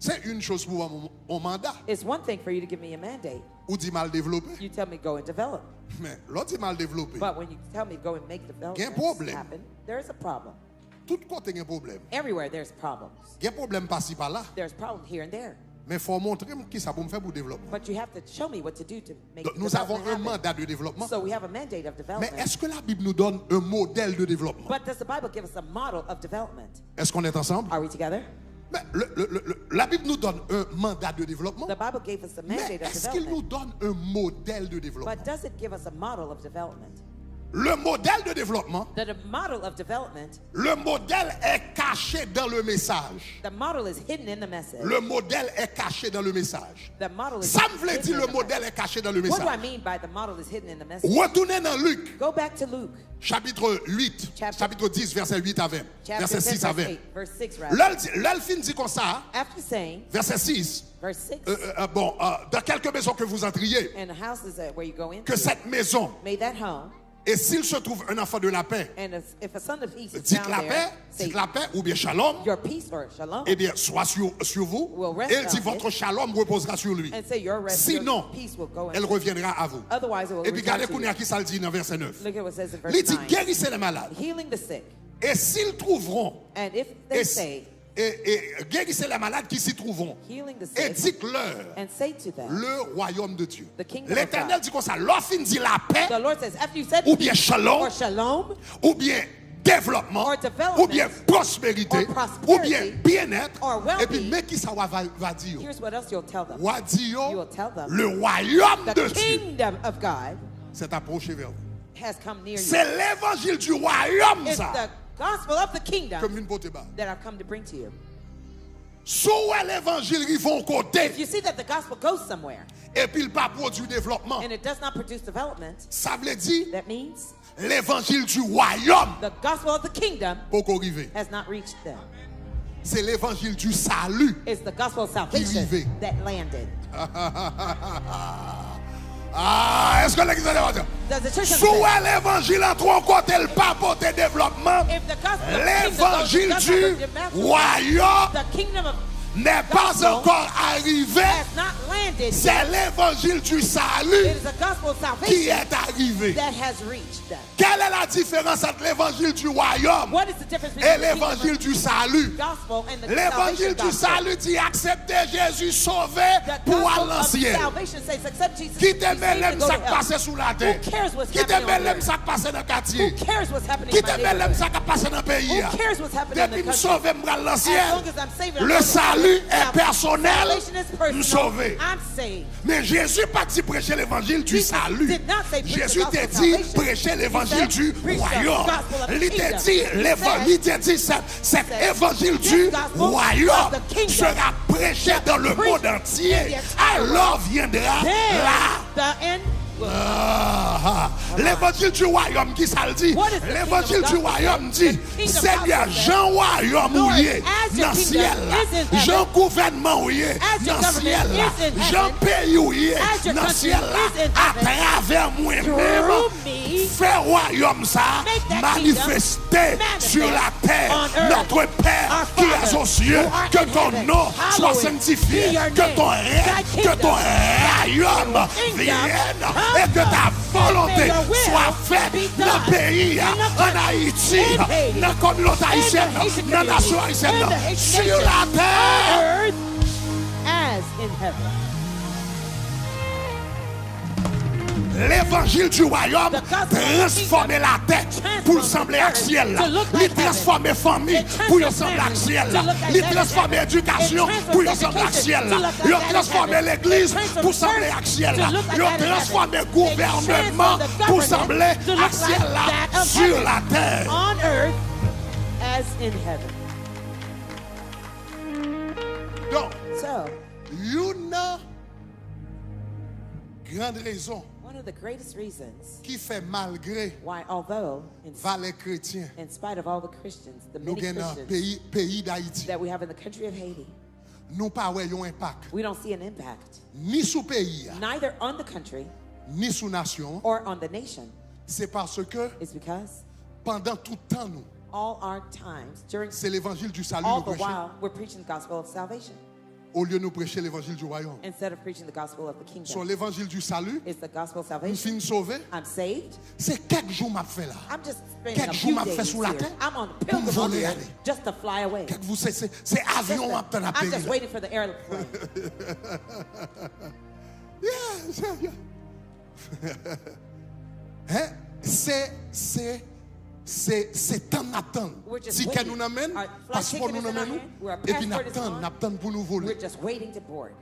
se yon choz pou w ban m yon manda. It's one thing for you to give me a mandate. Ou di m al devlope. You tell me go and develop. Men, lè w di m al devlope, but when you tell me go and make developments happen, there is a problem. Tout kote gen pwoblèm. Everywhere there's problems. Gen pwoblèm pasi pala. There's problem here and there. Men fò w montre m kisa pou m fè pou devlòpman. But you have to show me what to do to make development happen. Donk, nous avons un mandat de développement. So we have a mandate of development. Men èske Labib nou donn un modèle de développement? But does the Bible give us a model of development? Est-ce qu'on est ensemble? Are we together? Men, le, le, le, le, Labib nou donn un mandat de développement. The Bible gave us a mandate of development. Men èske l nou donn un modèle de développement? But does it give us a model of development? Le modèle de développement, the, the model of development, le modèle est caché dans le message. The model is hidden in the message. Le modèle est caché dans le message. The model is hidden in the message. Sa m vle di, le modèle est caché dans le message. What do I mean by the model is hidden in the message? Retounen nan Lik. Go back to Luke. Chapitre huit, chapitre dix, verset huit à vingt. Verset six à vingt. Lè l di, lè l fin di konsa, verset six, euh, euh, euh, bon, euh, dans quelque maison que vous entriez, que cette maison, et s'il se trouve un enfant de la paix, dites la paix, dites la paix, ou bien shalom, eh bien, soit sur, sur vous, et il dit, votre shalom reposera sur lui. Sinon, elle reviendra à vous. Epi gade kounye a ki sa l di nan vèsè nèf. Li di, guérissez les malades. Et s'ils trouveront, et, et, et guérissez les malades qui s'y trouveront, et dites-leur, le royaume de Dieu. Letènèl di konsa, lè w fin di lapè, oubyen shalom, oubyen devlòpman, oubyen pwosperite, oubyen byennèt, epi men kisa w a va, va di yo. W a di yo, le royaume de Dieu s'est approché vers vous. Se levanjil di wayòm sa ke m vin pote ba ou. Si w wè levanjil rive yon kote, epi l pa pwodui devlòpman, sa vle di levanjil di wayòm poko rive. Se levanjil di sali ki rive. Ah, èske legliz la devan? Si w wè levanjil antre yon kote, l pa pote devlòpman, levanjil di wayòm n'est pas encore arrivé. C'est l'évangile du salut qui est arrivé. Quelle est la différence entre l'évangile du royaume et l'évangile du salut? L'évangile du salut di aksepte Jezi sove pou w al nan syèl. Kite mele m sa k pase sou latè. Kite mele m sa k pase nan katye. Kite mele m sa k ap pase nan peyi a. Depi m sove, m pral nan syèl. Le salut est personnel. M sove. Men Jezi pa t di preche levanjil di sali. Jezi te di preche levanjil di wayòm. Li te di, levan-, li te di, cet, cet évangile du royaume sera prêché dans le monde entier. Alors viendra la Ah, levanjil di wayòm, ki sa l di? Levanjil di wayòm di, Senyè, jan wayòm ou ye nan syèl la, jan gouvènman ou ye nan syèl la, jan peyi ou ye nan syèl la, atravè mwen menm, fè wayòm sa a manifeste sur la terre. Notre Père qui es aux cieux, que ton nom soit sanctifié, que ton règne, que ton royaume vienne, et que ta volonté soit faite nan peyi a, ann Ayiti, nan kominote ayisyèn nan, nan nasyon ayisyèn nan, sur la terre. Levanjil di wayòm transfòme latè pou l sanble ak syèl la. Li transfòme fanmi pou yo sanble ak syèl la. Li transfòme edikasyon pou yo sanble ak syèl la. Yo transfòme legliz pou sanble ak syèl la. Yo transfòme gouvènman pou sanble ak syèl la, sur la terre. Donk, youn nan gran rezon One of the greatest reasons ki fè malgre why, although in, valè kretyen in spite of all the Christians, the nou many gen nan Christians peyi, peyi Dayiti, that we have in the country of Haiti, nou pa wè yon enpak we don't see an impact, ni sou peyi a, neither on the country ni sou nasyon an. or on the nation. Se paske It's because pandan tout tan nou, all our times, during se levanjil di sali all nou the preche. While, we're preaching the gospel of salvation Olye nou preche levanjil di wayòm. Instead of preaching the gospel of the So kingdom. Levanjil di sali, It's the gospel of m salvation. Fin sove. I'm saved. Se kèk jou m ap fè la. I'm just spending a Kèk jou few m ap fè days sou la here. Tè I'm on pou m pilgrim vole here ale. Just to fly away. Kèk jou se, se, se avyon an ap tann ap I'm peyi just la. Waiting for the airplane. Yeah, yeah, yeah. Hein? Se, se, se, se tann n ap tann. We're just Tikè waiting. Nou nan men n, Our flight paspò ticket nou is nan in our men nou, hand. Our epi n ap passport is tann, on. N ap tann pou nou vole. We're just waiting to board.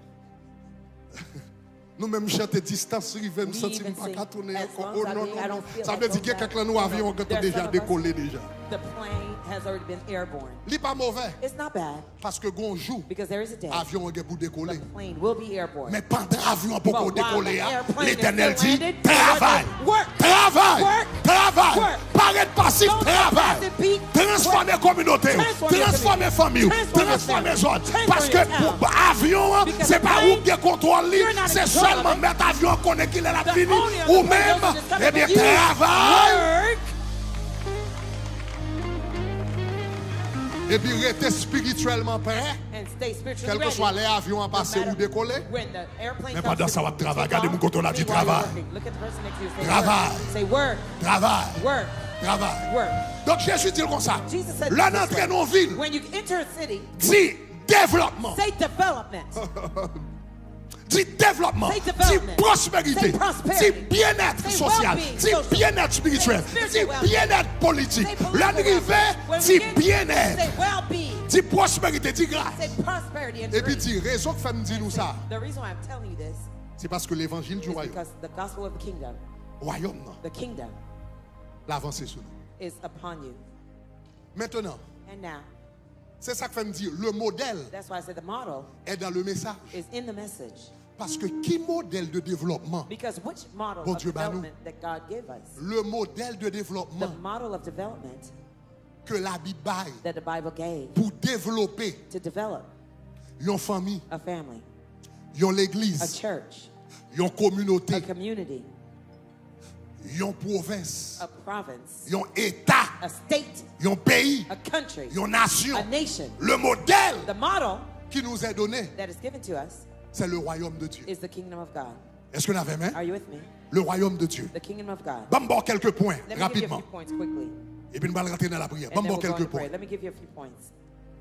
Nou menm chante distans rive m We santi m even pa sing, ka tounen "As ankò. long Oh as I non, live, non, I non. Don't feel Sa like vle di going gen back." kèk lan nou No, avyon an no. gentan There's deja some of us, dekole deja. The plane has already been airborne. Li pa move. It's not bad Paske gen yon jou, because there is a day avyon an gen pou dekole. The plane will be airborne. Men pandan avyon an poko But while dekole the a, airplane is Letènèl still di, landed, the Lord travay, says, "Work, travay, work, travay. Work. Pa ret pasif, Don't be travay. Passive, be Transfòme kominote w, Transform your transfòme community. Fanmi w, Transform your transfòme family. Zòn. Transform your Paske town. Avyon an, Because se the pa ou plane, ki gen kontwòl li. You're not Se in control of sèlman it. Mèt avyon an konnen kilè l ap The vini. owner of the Ou plane menm, knows when it's coming, ebyen, but you travay. Work Epi rete espirityèlman prè. And stay spiritually ready. Kèlkeswa lè avyon an pase ou dekole. When the airplane Men comes pandan to sa, w ap travay. take Gade off, moun kote w la di, meanwhile, you're "Travay. Working. Look at the person next to you, say, Travay. Work. Say, "Work. Travay. Work. Travay." Work." Donk, Jezi di l konsa. Jesus said Lè this n antre way. nan yon vil, When you enter a city, di devlòpman. Say development. Di devlòpman. Say Di development. pwosperite. Say prosperity. Di byennèt Say sosyal. well-being, Di social. byennèt espirityèl. Say spiritual Di well-being. Byennèt politik. Say political Lè n rive, well-being. When di we get there, byennèt. Say well-being. Di pwosperite, di gras. Say prosperity and Epi grace. Di rezon k fè m di nou sa. The reason why I'm telling you this Se paske levanjil di is wayòm. Because the gospel of the kingdom, Wayòm nan, the kingdom, l avanse sou nou. Is upon you. Mentenan, And now, se sa k fè m di, le modèl that's why I said the model est dans le message. Is in the message. Paske ki modèl de devlòpman Because which model Bondye of ba nou? Development that God gave us? Le modèl de The devlòpman model of development ke Labib bay that the Bible gave pou devlope to develop yon fanmi, a family, yon a legliz, church, yon kominote, a community, yon pwovens, a province, yon eta, a state, yon peyi, a country, yon a nasyon. Nation. Le modèl The model qui nous est donné, that is given to us c'est le royaume de Dieu. Is the kingdom of God. Est-ce que n avè m? Are you with me? Le royaume de Dieu. The kingdom of God. Ban m ba w kèlke pwen Let me give you a rapidman. Few points quickly. Epi n pral rantre nan lapriyè. And Ban m then ba w we'll go kèlke into prayer. Pwen. Let me give you a few points.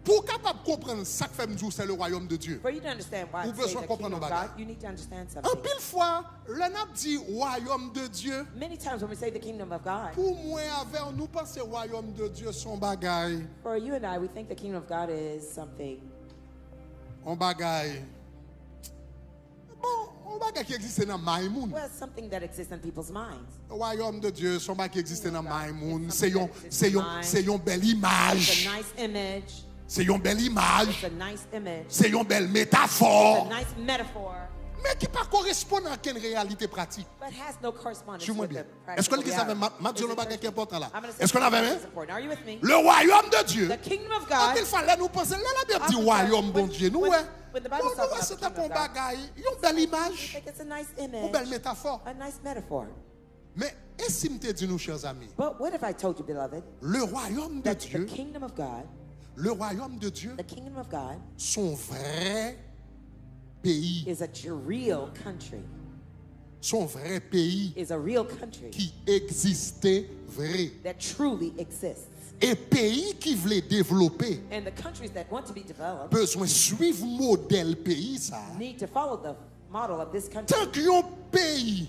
Pou w kapab konprann sa k fè m di w c'est le royaume de Dieu, For you to understand why ou I say bezwen the konprann kingdom yon of bagay. God, you need to understand something. Anpil fwa, lè n ap di wayòm de Dye, Many times when we say the kingdom of God, pou mwen avè w, nou panse wayòm de Dye se yon bagay, for you and I, we think the kingdom of God is something. Yon bagay. Bon, yon bagay ki egziste nan may moun. Well, something that exists in people's minds. Wayòm de Dye se yon bagay ki egziste nan may moun. It's Se yon, something that exists se in yon, mind. Se yon bèl It's a imaj. Nice image. Se yon bèl imaj. It's a nice image. Se yon bèl metafò. It's a nice metaphor. Men ki pa koresponn a okenn reyalite pratik. But has no correspondence Suiv mwen with byen. the practical Èske w di sa reality. m ap di w yon bagay ki enpòtan la? I'm gonna say Èske w avè something m? That's important. Are you with me? Le royaume de Dieu. The kingdom of God. Anpil fwa, lè nou panse, lè Labib ap di Oftentimes, wayòm when- Bondye, nou when- wè. when the Bible Nou, talks nou wè about se the tankou kingdom yon of God, bagay, yon bèl we imaj, think it's a nice yon image, bèl metafò. A nice metaphor. Men, e si m te di nou, chers amis, But what if I told you, beloved, le royaume de that the Dieu, kingdom of God, le royaume de Dieu, the kingdom of God, son vrè peyi, is a tr- real country, son vrè peyi is a real country ki egziste vre. That truly exists. E peyi ki vle devlope And the countries that want to be developed bezwen swiv modèl peyi sa a. Need to follow the model of this country. Tank yon peyi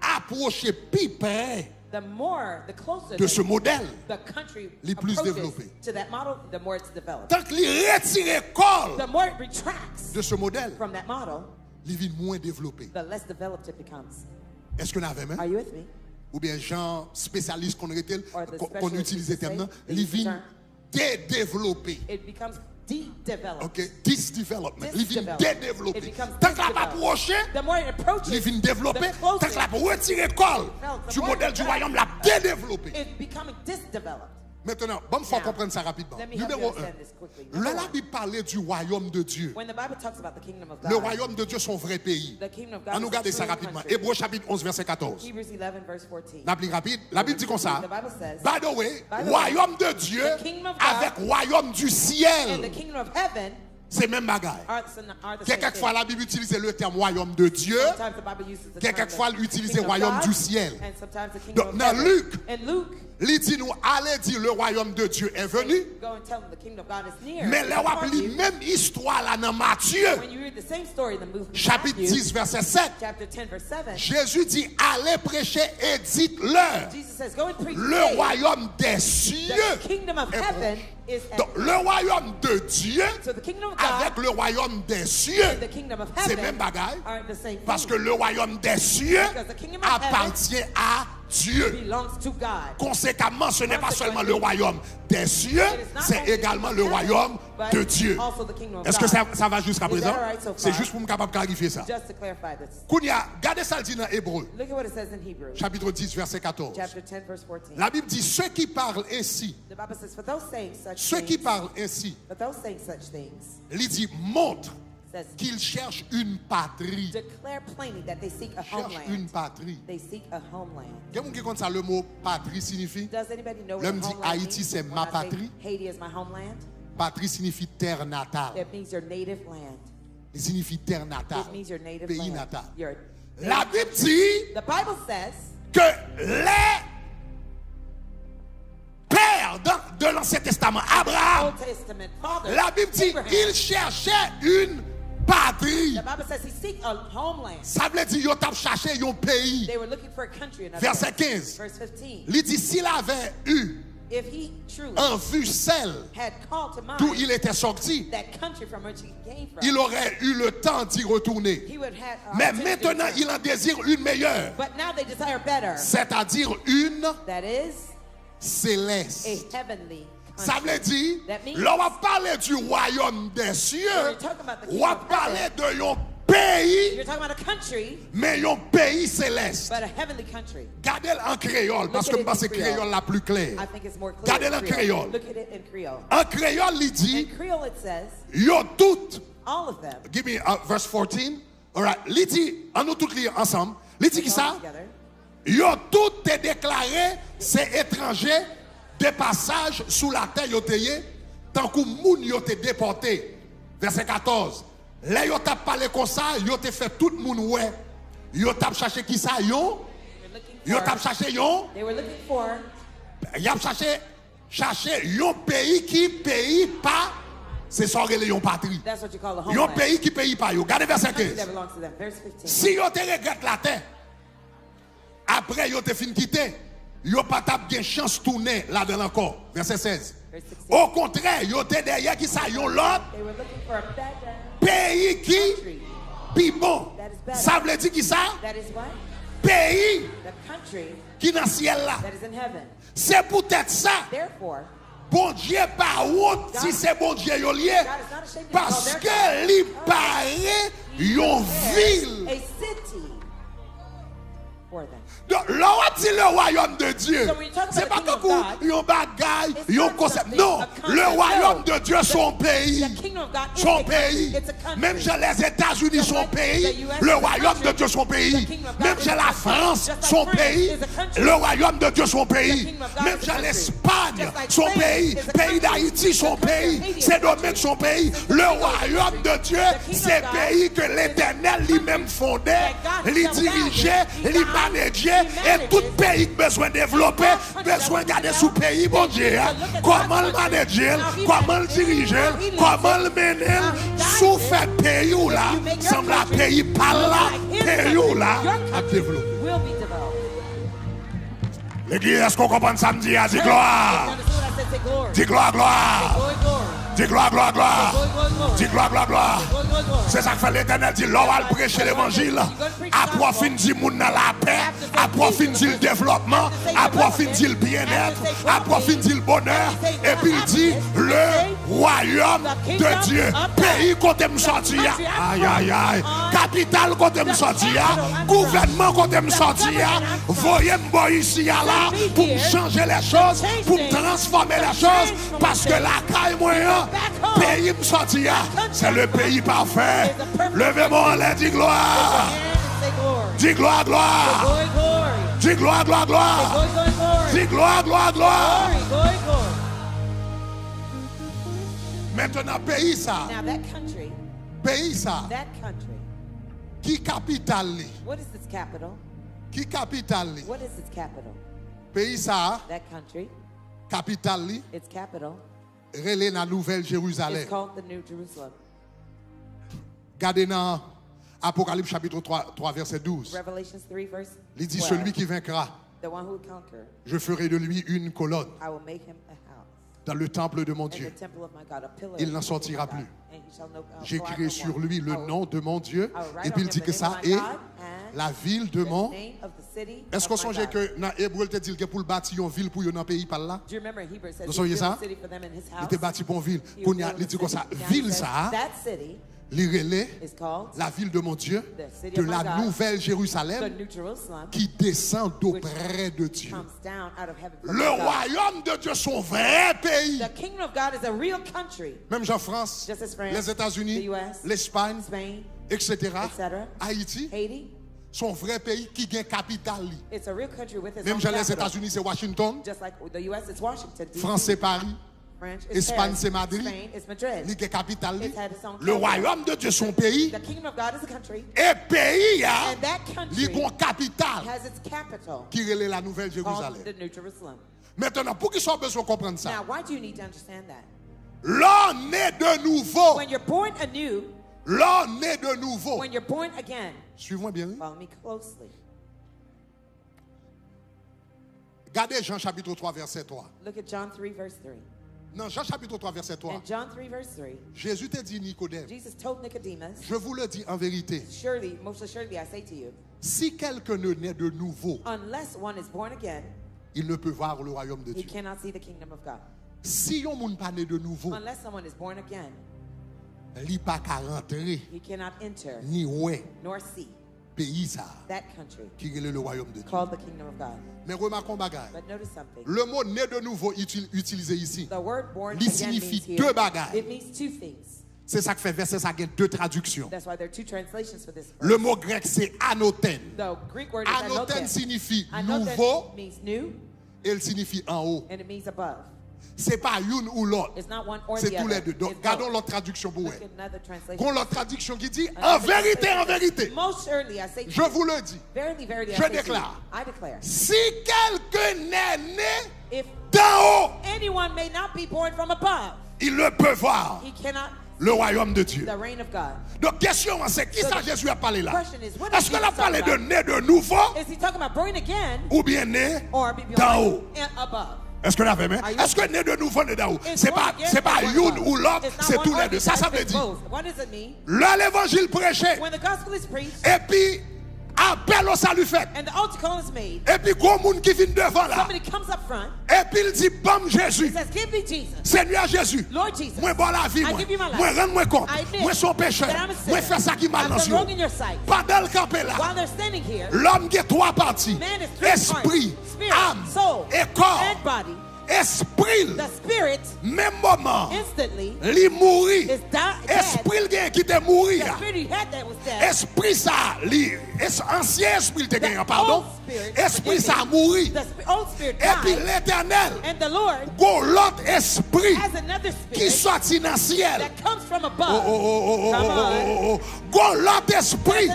apwoche pi prè The more, the closer de ce the, modèle, the country li plis approaches devlope. To that model, the more it's developed. Tank li retire kò l The more it retracts de ce modèle, from that model, li vin mwen devlope. The less developed it becomes. Èske n avè m? Are you with me? Oubyen jan spesyalis konn rete l, Or the konn specialist used to itilize tèm say, nan, they li use the vin term, dedevlope. It becomes Developed. Ok, dis development. Li vin dedevlope. Tan k l ap apwoche, li vin devlope. Tan k l ap retire kò l du modèl du wayòm, l ap dedevlope. Mentnan, ban m fè w konprann sa rapidman. Nimewo en, lè Labib pale du wayòm de Dye, le wayòm de Dye se yon vrè peyi. Ann nou gade sa rapidman. Ebre chapit onz, vèsè katòz. N ap li rapid. Labib di konsa, by the way, wayòm de Dye avèk wayòm du syèl se menm bagay. Gen kèk fwa Labib itilize le tèm wayòm de Dye, gen kèk fwa l itilize wayòm du syèl. Donk, nan Lik, li di nou, allez dire le royaume de Dieu est venu. Men lè w ap li menm istwa la nan Matye, chapit dis, vèsè sèt, Jezi di, allez prêcher et dites-leur, le royaume des cieux est proche. Donk, le royaume de Dieu avec le royaume des cieux, se menm bagay, paske le royaume des cieux appartient à Dieu. Konsekamman, ce n'est pas seulement le royaume des cieux, c'est également le royaume de Dieu. Est-ce que ça, ça va jusqu'à présent? C'est juste pour m kapab klarifye sa. Kounye a, gade sa l di nan Ebre, chapit dis, vèsè katòz. Labib di, ceux qui parlent ainsi, ceux qui parlent ainsi, li di, montrent qu'ils cherchent une patrie. Cherchent une patrie. Gen moun ki konn sa le mot patrie siyifi? Lè m di Ayiti se ma patrie, patrie siyifi terre natale. Li siyifi terre natale, peyi natal. Labib di ke lè pè de, de l'Ancien Testament, Abraham, Labib di, il cherchait une patrie. Sa vle di yo t ap chache yon peyi. Vèsè kenz, li di, s'il avait eu en vue celle d'où il était sorti, il aurait eu le temps d'y retourner. Mais maintenant, il en désire une meilleure, c'est-à-dire une céleste. Sa vle di, lè w ap pale du royaume des cieux, w ap pale de yon peyi, men yon peyi selès. Gade l an kreyòl, paske m panse kreyòl la pli klè. Gade l an kreyòl. An kreyòl, li di, yo tout, give me, uh, verse fourteen. Alright, li di, ann nou tout li ansanm. Li di kisa? Yo tout te deklare se etranje de pasaj sou latè yo te ye, tankou moun yo te depòte. Vèsè katòz. Lè yo t ap pale konsa, yo te fè tout moun wè. Yo t ap chache kisa? Yon. Yo t ap chache yon. Y ap chache chache yon peyi ki peyi pa, se sa w rele yon patri. Yon peyi ki peyi pa yo. Gade vèsè kenz. Si yo te regrèt latè, apre yo te fin kite, yo pa t ap gen chans tounen ladan l ankò. Vèsè sèz. Okontrè, yo te dèyè kisa? Yon lòt peyi ki pi bon. Sa vle di kisa? Peyi ki nan syèl la. Se poutèt sa, Bondye pa wont si se Bondye yo l ye, paske li pare yon vil. Donk, lè w ap di le royaume de Dieu, se pa tankou yon bagay, yon konsèp. Non, le royaume de Dieu se yon peyi. Se yon peyi. Menm jan Lèzetazini se yon peyi, le royaume de Dieu se yon peyi. Menm jan Lafrans se yon peyi, le royaume de Dieu se yon peyi. Menm jan Lespagne se yon peyi, peyi Dayiti se yon peyi, Sendomeng se yon peyi. Le royaume de Dieu se peyi ke Letènèl li menm fonde, li dirije, li manedje, e tout peyi k bezwen devlope, bezwen gade sou peyi Bondye a, kòman l manedje l, kòman l dirije l, kòman l mennen l. Si w fè peyi w la sanble a peyi pa l la, peyi w la ap devlope. Legliz, èske w konprann sa m di a? Di glwa. Di glwa, glwa. Di glwa, glwa, glwa. Di glwa, glwa, glwa. Se sa k fè Letènèl di, lè w al preche levanjil, apre w fin di moun nan lapè, Apre w fin di l devlòpman, apre w fin di l byennèt, apre w fin di l bonè, epi l di, le royaume de Dieu. Peyi kote m sòti a, ayayay, kapital kote m sòti a, gouvènman kote m sòti a, voye m bò isi a la pou m chanje lè choz, pou m transfòme lè choz, paske lakay mwen an, peyi m sòti a, se le peyi pafè. Leve men w anlè, di glwa. Di glwa, glwa. Di glwa, glwa, glwa. Di glwa, glwa, glwa. Mentnan, peyi sa, peyi sa, ki kapital li? Ki kapital li? Peyi sa, kapital li rele la Nouvèl Jerizalèm. Gade nan Apocalypse chapitre trois, trois, verset douze. Li di, celui qui vaincra, je ferai de lui une colonne dans le temple de mon Dieu. Il n'en sortira plus. J'écrirai sur lui le nom de mon Dieu. Epi l di ke sa e la ville de mon. Èske w sonje ke nan Ebre l te di l gen pou l bati yon vil pou yo nan peyi pa l la? Nou sonje sa? Li te bati pou yon vil. Kounye a, li di konsa, vil sa a, li rele la ville de mon Dieu, de la Nouvelle Jérusalem, qui descend d'auprès de Dieu. Le royaume de Dieu, se yon vrè peyi. Menm jan Frans, Lèzetazini, Lespay, etsetera, Ayiti, se yon vrè peyi ki gen kapital li. Menm jan Lèzetazini se Washington, Frans se Pari, Espay se Madrid, li gen kapital li. Le royaume de Dieu se yon peyi, e peyi a, li gen yon kapital ki rele la Nouvèl Jerizalèm. Mentnan, poukisa w bezwen konprann sa? Lè w ne de nouvo, lè w ne de nouvo, swiv mwen byen, wi. Gade Jan chapit twa, vèsè twa. Nan Jan chapit twa, vèsè twa, Jezi te di Nikodèm, Je vous le dis en vérité, si quelqu'un ne naît de nouveau, il ne peut voir le royaume de Dieu. Si yon moun pa ne de nouvo, li pa ka rantre ni wè peyi sa a ki rele le royaume de Dieu. Men remake yon bagay. Le mo ne de nouvo itil-, itilize isi, li siyifi de bagay. Se sa k fè vèsè sa gen de tradiksyon. Le mo grèk se anothen. Anothen siyifi nouvo e l siyifi anwo. Se pa youn ou lòt. Se toulède. Donk, gade yon lòt tradiksyon pou w wè. Gon lòt tradiksyon ki di, en vérité, en vérité, je vous le dis, je déclare, si quelqu'un n'est né d'en haut, il ne peut voir le royaume de Dieu. Donk, kesyon an se, kisa Jezi ap pale la? Èske l ap pale de ne de nouvo, oubyen ne d'en haut? Èske n avè m? Èske ne de nouvo, ne d'en haut? Se pa, se pa youn ou lòt, se toulède. Sa sa vle di? Lè levanjil preche, epi apèl o sali fèt, epi gon moun ki vin devan la, epi l di, ban m Jezi. Senyè Jezi, mwen ba w lavi mwen. Mwen rann mwen kont. Mwen se yon pechè. Mwen fè sa ki mal nan zye w. Pandan l kanpe la, lòm gen twa pati, espri, am, e kò. Espri l, menm moman, li mouri. Espri l gen ki te mouri a. Espri sa a, li, es-, ansyen espri l te genyen an, padon. Espri sa a mouri. Epi Letènèl, gon lòt espri ki sòti nan syèl. Oh, oh, oh, oh, oh, oh, oh, oh, oh. Gon lòt espri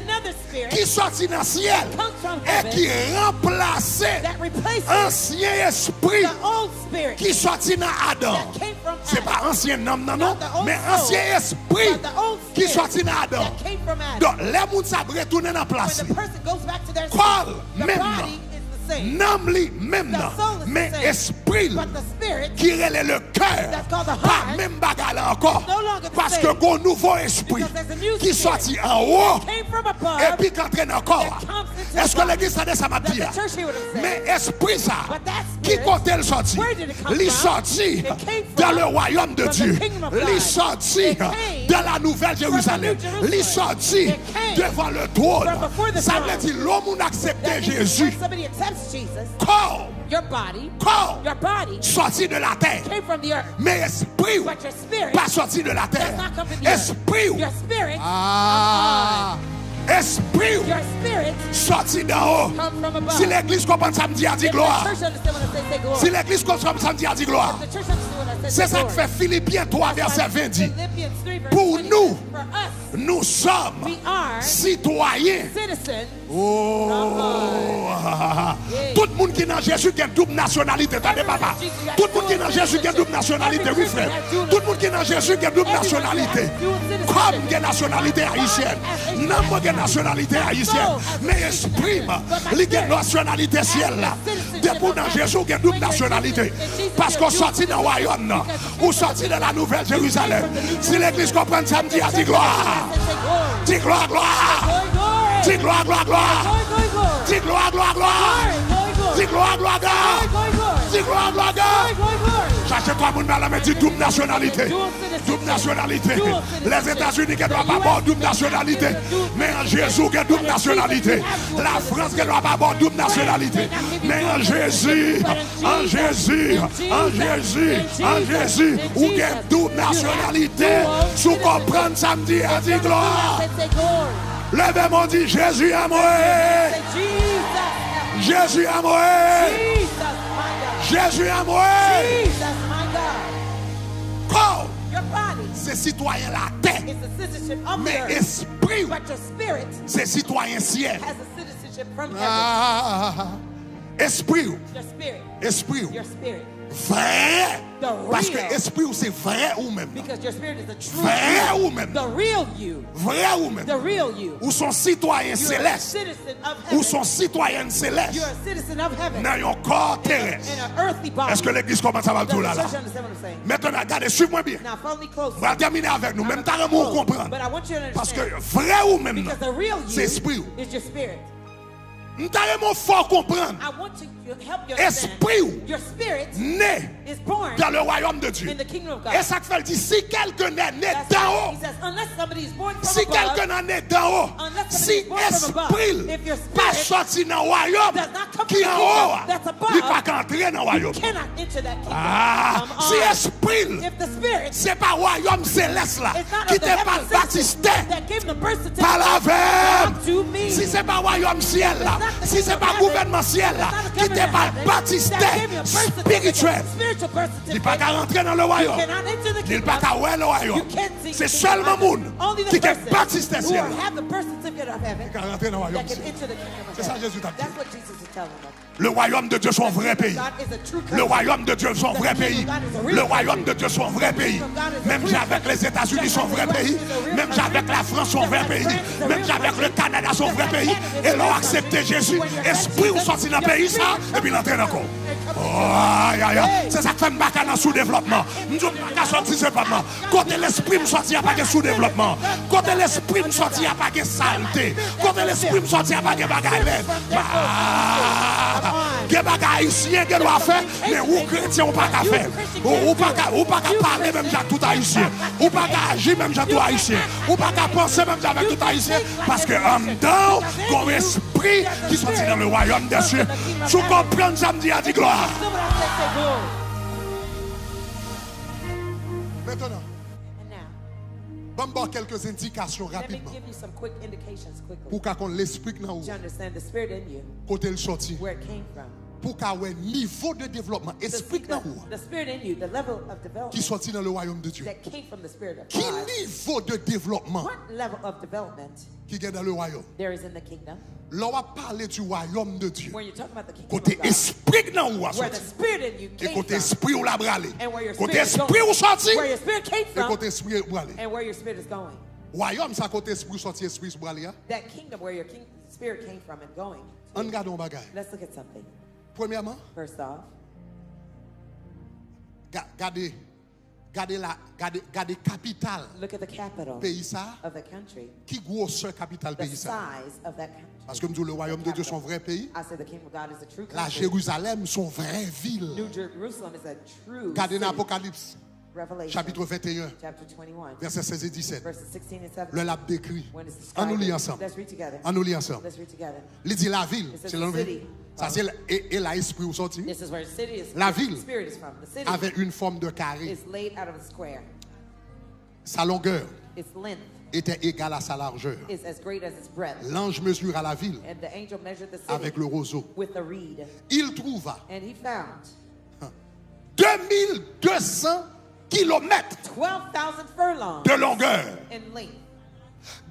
ki sòti nan syèl e ki ranplase ansyen espri ki sòti nan Adan. Se pa ansyen nanm nan, non, men ansyen espri ki sòti nan Adan. Donk, lè moun sa ap retounen nan plas li, kò l menm nan, nanm li menm nan, men espri l ki rele le kè pa menm bagay la ankò. Paske gon nouvo espri ki sòti anwo epi k antre nan kò a. Èske legliz tande sa m ap di a? Men espri sa, ki kote l sòti? Li sòti dans le royaume de Dieu. Li sòti dans la nouvelle Jérusalem. Li sòti devan le trône. Sa vle di, lè moun aksepte Jezi, kò, kò sòti de latè, men espri w pa sòti de latè. Espri w, ah, espri w sòti d'en haut. Si legliz konprann sa m di a, di glwa. Si legliz konprann sa m di a, di glwa. Se sa k fè Filipyen twa vèsè ven di, pour nous, nous sommes citoyens. Oh! Tout moun ki nan Jezi gen doub nasyonalite. Tande, papa. Tout moun ki nan Jezi gen doub nasyonalite, wi, frè. Tout moun ki nan Jezi gen doub nasyonalite. Kò m gen nasyonalite ayisyèn. Nanm mwen gen nasyonalite ayisyèn. Men espri m, li gen nasyonalite syèl la. Depi w nan Jezi, w gen doub nasyonalite. Paske w sòti nan wayòm nan. Ou sòti de la nouvèl Jerizalèm. Si legliz konprann sa m di a, di glwa. Di glwa, glwa. Di glwa, glwa, glwa. Di glwa, glwa, glwa. Di glwa, glwa, glwa. Di glwa, glwa, glwa. Chache twa moun ba lanmen, di doub nasyonalite. Doub nasyonalite. Lèzetazini gen dwa pa ba w doub nasyonalite. Men an Jezi, w gen doub nasyonalite. Lafrans gen dwa pa ba w doub nasyonalite. Men an Jezi, an Jezi, an Jezi, an Jezi, ou gen doub nasyonalite. Si w konprann sa m di a, di glwa. Leve men w, di, Jezi an mwen. Jezi an mwen. Jezi an mwen. Kò w se sitwayen latè, men espri w se sitwayen syèl. Ah, espri w. Espri w. Vrè. Paske espri w se vrè ou menm nan. Vrè ou menm nan. Vrè ou menm. Ou se yon sitwayen selès. Ou se yon sitwayèn selès nan yon kò terès. Èske legliz konprann sa m ap di w la la? Mentnan, gade, swiv mwen byen. M pral tèmine avèk nou, men m ta renmen w konprann. Paske vrè ou menm nan, se espri w. M ta renmen w fè w konprann. Espri w ne dans le royaume de Dieu. E sa k fè l di, si quelqu'un est né d'en haut, si quelqu'un est né d'en haut, si espri l pa sòti nan wayòm ki anwo a, li pa ka antre nan wayòm. Ah, si espri l se pa wayòm selès la ki te ba l batistè, pale avè m. Si se pa wayòm syèl la, si se pa gouvènman syèl la ki te ba l batistè espirityèl, li pa ka rantre nan le wayòm. Li pa ka wè le wayòm. Se sèlman moun ki gen batistè syèl la ki ka rantre nan wayòm syèl. Se sa Jezi t ap di. Le royaume de Dieu se yon vrè peyi. Le royaume de Dieu se yon vrè peyi. Le royaume de Dieu se yon vrè peyi. Menm jan avèk Lèzetazini se yon vrè peyi. Menm jan avèk Lafrans se yon vrè peyi. Menm jan avèk le Kanada se yon vrè peyi. E lè w aksepte Jezi, espri w sòti nan peyi sa, epi l antre nan kò w. Oh, ay, ay, ay. Se sa k fè m pa ka nan soudevlòpman. M di w m pa ka sòti sèlman. Kote lespri m sòti a pa gen soudevlòpman. Kote lespri m sòti a pa gen salte. Kote lespri m sòti a pa gen bagay lèd. Ah, gen bagay ayisyen gen dwa fè, men ou kretyen ou pa ka fè. Ou, ou pa ka, ou pa ka pale menm jan ak tout ayisyen. Ou pa ka aji menm jan ak tout ayisyen. Ou pa ka panse menm jan avèk tout ayisyen. Paske anndan w, gon espri ki sòti nan le royaume des cieux. Si w konprann sa m di a, di glwa. Mentnan, ban m ba w kèlke endikasyon rapidman pou w ka konn lespri k nan ou a, kote l sòti, pou w ka wè nivo de devlòpman espri k nan ou a ki sòti nan le royaume de Dieu. Ki nivo de devlòpman ki gen nan le royaume? Lè w ap pale du royaume de Dieu, kote espri k nan ou a sòti, e kote espri w la prale, kote espri w sòti, e kote espri w prale. Wayòm sa kote espri w sòti, espri w prale a. Ann gade yon bagay. Premyèman, ga- gade Gade la, gade, gade kapital Look at the capital peyi sa. Of the country. Ki gwosè kapital The peyi sa? Size of that country. Paske m di w, le royaume de Dieu se yon vrè peyi. I said the kingdom of God is a true La country. Jérusalem se yon vrè vil. New Jerusalem is a true Gade nan city. Apokalips, Revelation chapitre venteyen, chapter twenty-one, vèsè sèz e disèt. Verses sixteen and seventeen. Lè l ap dekri, When it's ann nou li described, ansanm. Let's read together. Ann nou li ansanm. Let's read together. Li di lavil, It says se the lanvè. City. Sa se l- e, e la espri w soti. This is where the city is. La ville Spirit is from. The city Avec une forme de carré. Is laid out of a square. Sa longueur Its length était égale à sa largeur. Is as great as its breadth. L'ange mesura la ville And the angel measured the city avec le roseau. With a reed. Il trouva And he found deux mille deux cents kilomètres twelve thousand furlongs de longueur. In length.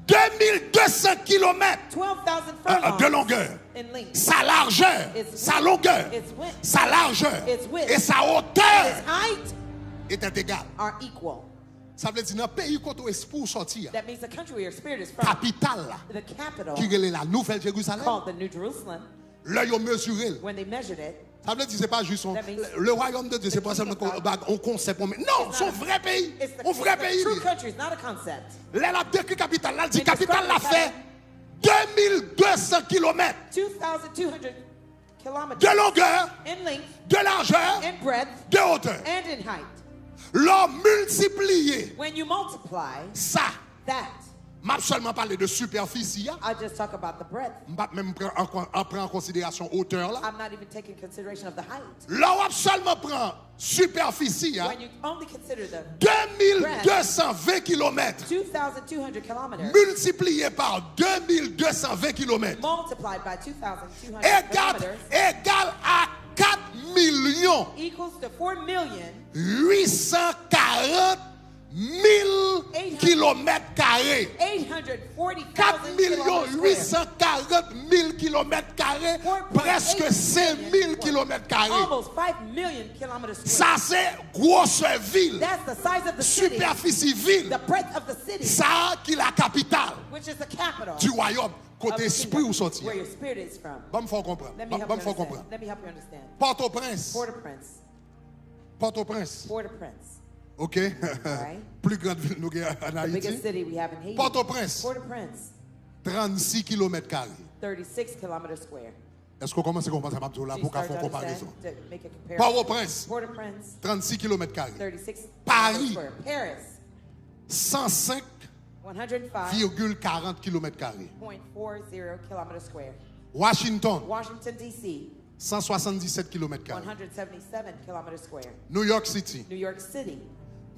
Deux mille deux cents kilomètres Twelve thousand euh, furlongs de longueur. In length. Sa largeur, Its sa width, longueur, its width, sa largeur its width, et sa hauteur Its height était égale. Are equal. Sa vle di nan peyi kote espri w soti a, That means the country where your spirit is from. Kapital la, The capital ki rele la Nouvèl Jerusalem, Called the New Jerusalem. Lè yo mezire l. When they measured it, Sa vle di se pa jis yon. That means Le royaume de Dieu, se pa sèlman yon bag, yon konsèp, yon. Non, se yon vrè peyi. It's the, Yon vrè it's the peyi. True Li. Country. It's not a concept. Lè l ap dekri kapital la, l di It describes kapital la the fè deux mille deux cents kilomètres Two thousand two hundred kilometers de longueur, in length, de largeur, in breadth, de hauteur. And in height. Lè w miltipliye When you multiply sa, that, m ap sèlman pale de sipèfisi a. I just talk about the breadth. M p ap menm pran an, an, pran an konsiderasyon hauteur la. I'm not even taking consideration of the height. Lè w ap sèlman pran sipèfisi a, When you only consider the deux mille deux cent vingt kilomètres two thousand two hundred kilometers multiplié par deux mille deux cent vingt kilomètres multiplied by two thousand two hundred égale, kilometers égale à quatre millions equals to four million huit cent quarante mille kilomètres carrés. eight hundred forty quatre thousand millions kilometers huit square. cent quarante mille kilomètres carrés, presque cinq mille kilomètres carrés. Almost five million kilometers square. Sa se gwosè vil, That's the size of the city, sipèfisi vil, the breadth of the city, sa ki la kapital which is the capital du royaume, of kote the espri w kingdom, soti. Where your spirit is from. Ban m fè w konprann. Let me Ban help ban you m fè w understand. Konprann. Let me help you understand. Pòtoprens, Port-au-Prince. Pòtoprens, Port-au-Prince. Ok? Right. Pli gran vil nou gen an The biggest Ayiti. City we have in Haiti. Pòtoprens, Port-au-Prince. Trannsix kilomèt kare. Thirty-six kilometers square. Èske w kòmanse konprann sa m ap di w la? She Pou w ka started fè yon to konparezon. understand, to make a comparison. Pòtoprens, Port-au-Prince, trannsix kilomèt kare. thirty-six Paris, square. Paris, san senk one hundred five virgule quarante kilomèt kare. point four zero kilometers square. Washington, Washington, D C, san swasanndisèt kilomèt one kare. Hundred seventy-seven kilometers square. New York City, New York City,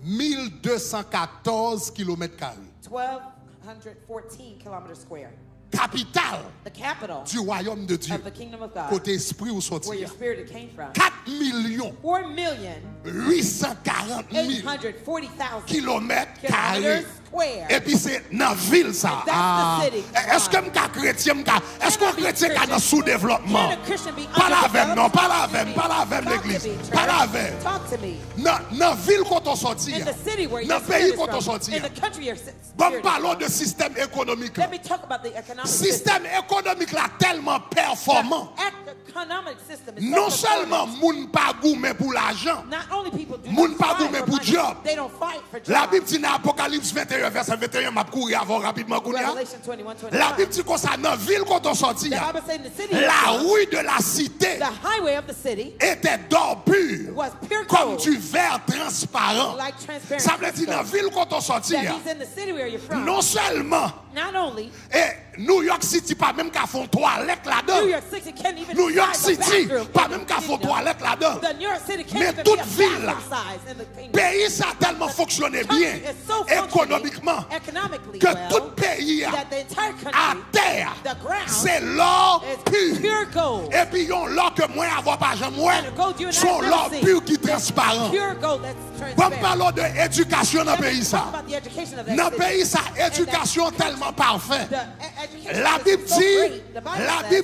mil de san katòz kilomèt kare. twelve hundred fourteen kilometers square. Kapital The capital du royaume de Dieu, of the kingdom of God, kote espri w where soti your a. Spirit came from. Kat milyon Four million uit san karant eight mil hundred forty thousand kilomèt kare. kilometers square. Epi se nan vil sa. And that's the city. Èske m ka kretyen? M ka. Èske yon kretyen ka nan soudevlopman? Can a Christian be Pale avè m non, underdeveloped? pale avè m, pale avè m, Talk to legliz. me, church. Pale avè m. Talk to me. Nan, nan vil kote w soti In a, the city where your nan peyi spirit is kote w from, soti in a, the country your si- ban m spirit is pale w from. De sistèm ekonomik la. Let me talk about the economic system. Sistèm ekonomik la tèlman pèfòman. The economic system is so Non sèlman performant. Moun pa goumen pou lajan, Not only people do moun not pa strive goumen for pou money, djòb. They don't fight for jobs. Labib di nan Apokalips venteyen, vèsè venteyen, m ap kouri avè w rapidman kounye a. Revelation twenty-one twenty-five. Labib di konsa, nan vil kote w soti The a, Bible says in the city of la God, rue de la cité the highway of the city était d'or pur, was pure comme gold, du verre transparent. Like transparent Sa vle di nan crystal. Vil kote w soti That a, means in the city where you're from, non sèlman not only e New York City pa menm ka fè yon twalèt ladan. New York City can't even New York decide the City bathroom pa in menm the ka fè yon kingdom. Twalèt ladan. The New York City can't Men even tout be a vil la, bathroom size in the kingdom. Peyi sa tèlman fonksyone byen Country is so functioning ekonomikman economically ke well tout peyi a that the entire country, atè a the ground, se lò is pi. Pure gold. Epi yon lò ke mwen avè w pa janm wè, And a gold you and I se yon have lò never seen. Pi ki transparan. Pure gold that's Ban m transparent. pale w de edikasyon nan Let me peyi talk sa. About the education of that Nan city. Peyi sa, And that edikasyon country, tèlman pafè. The e- education Labib is so di, great. The Bible Labib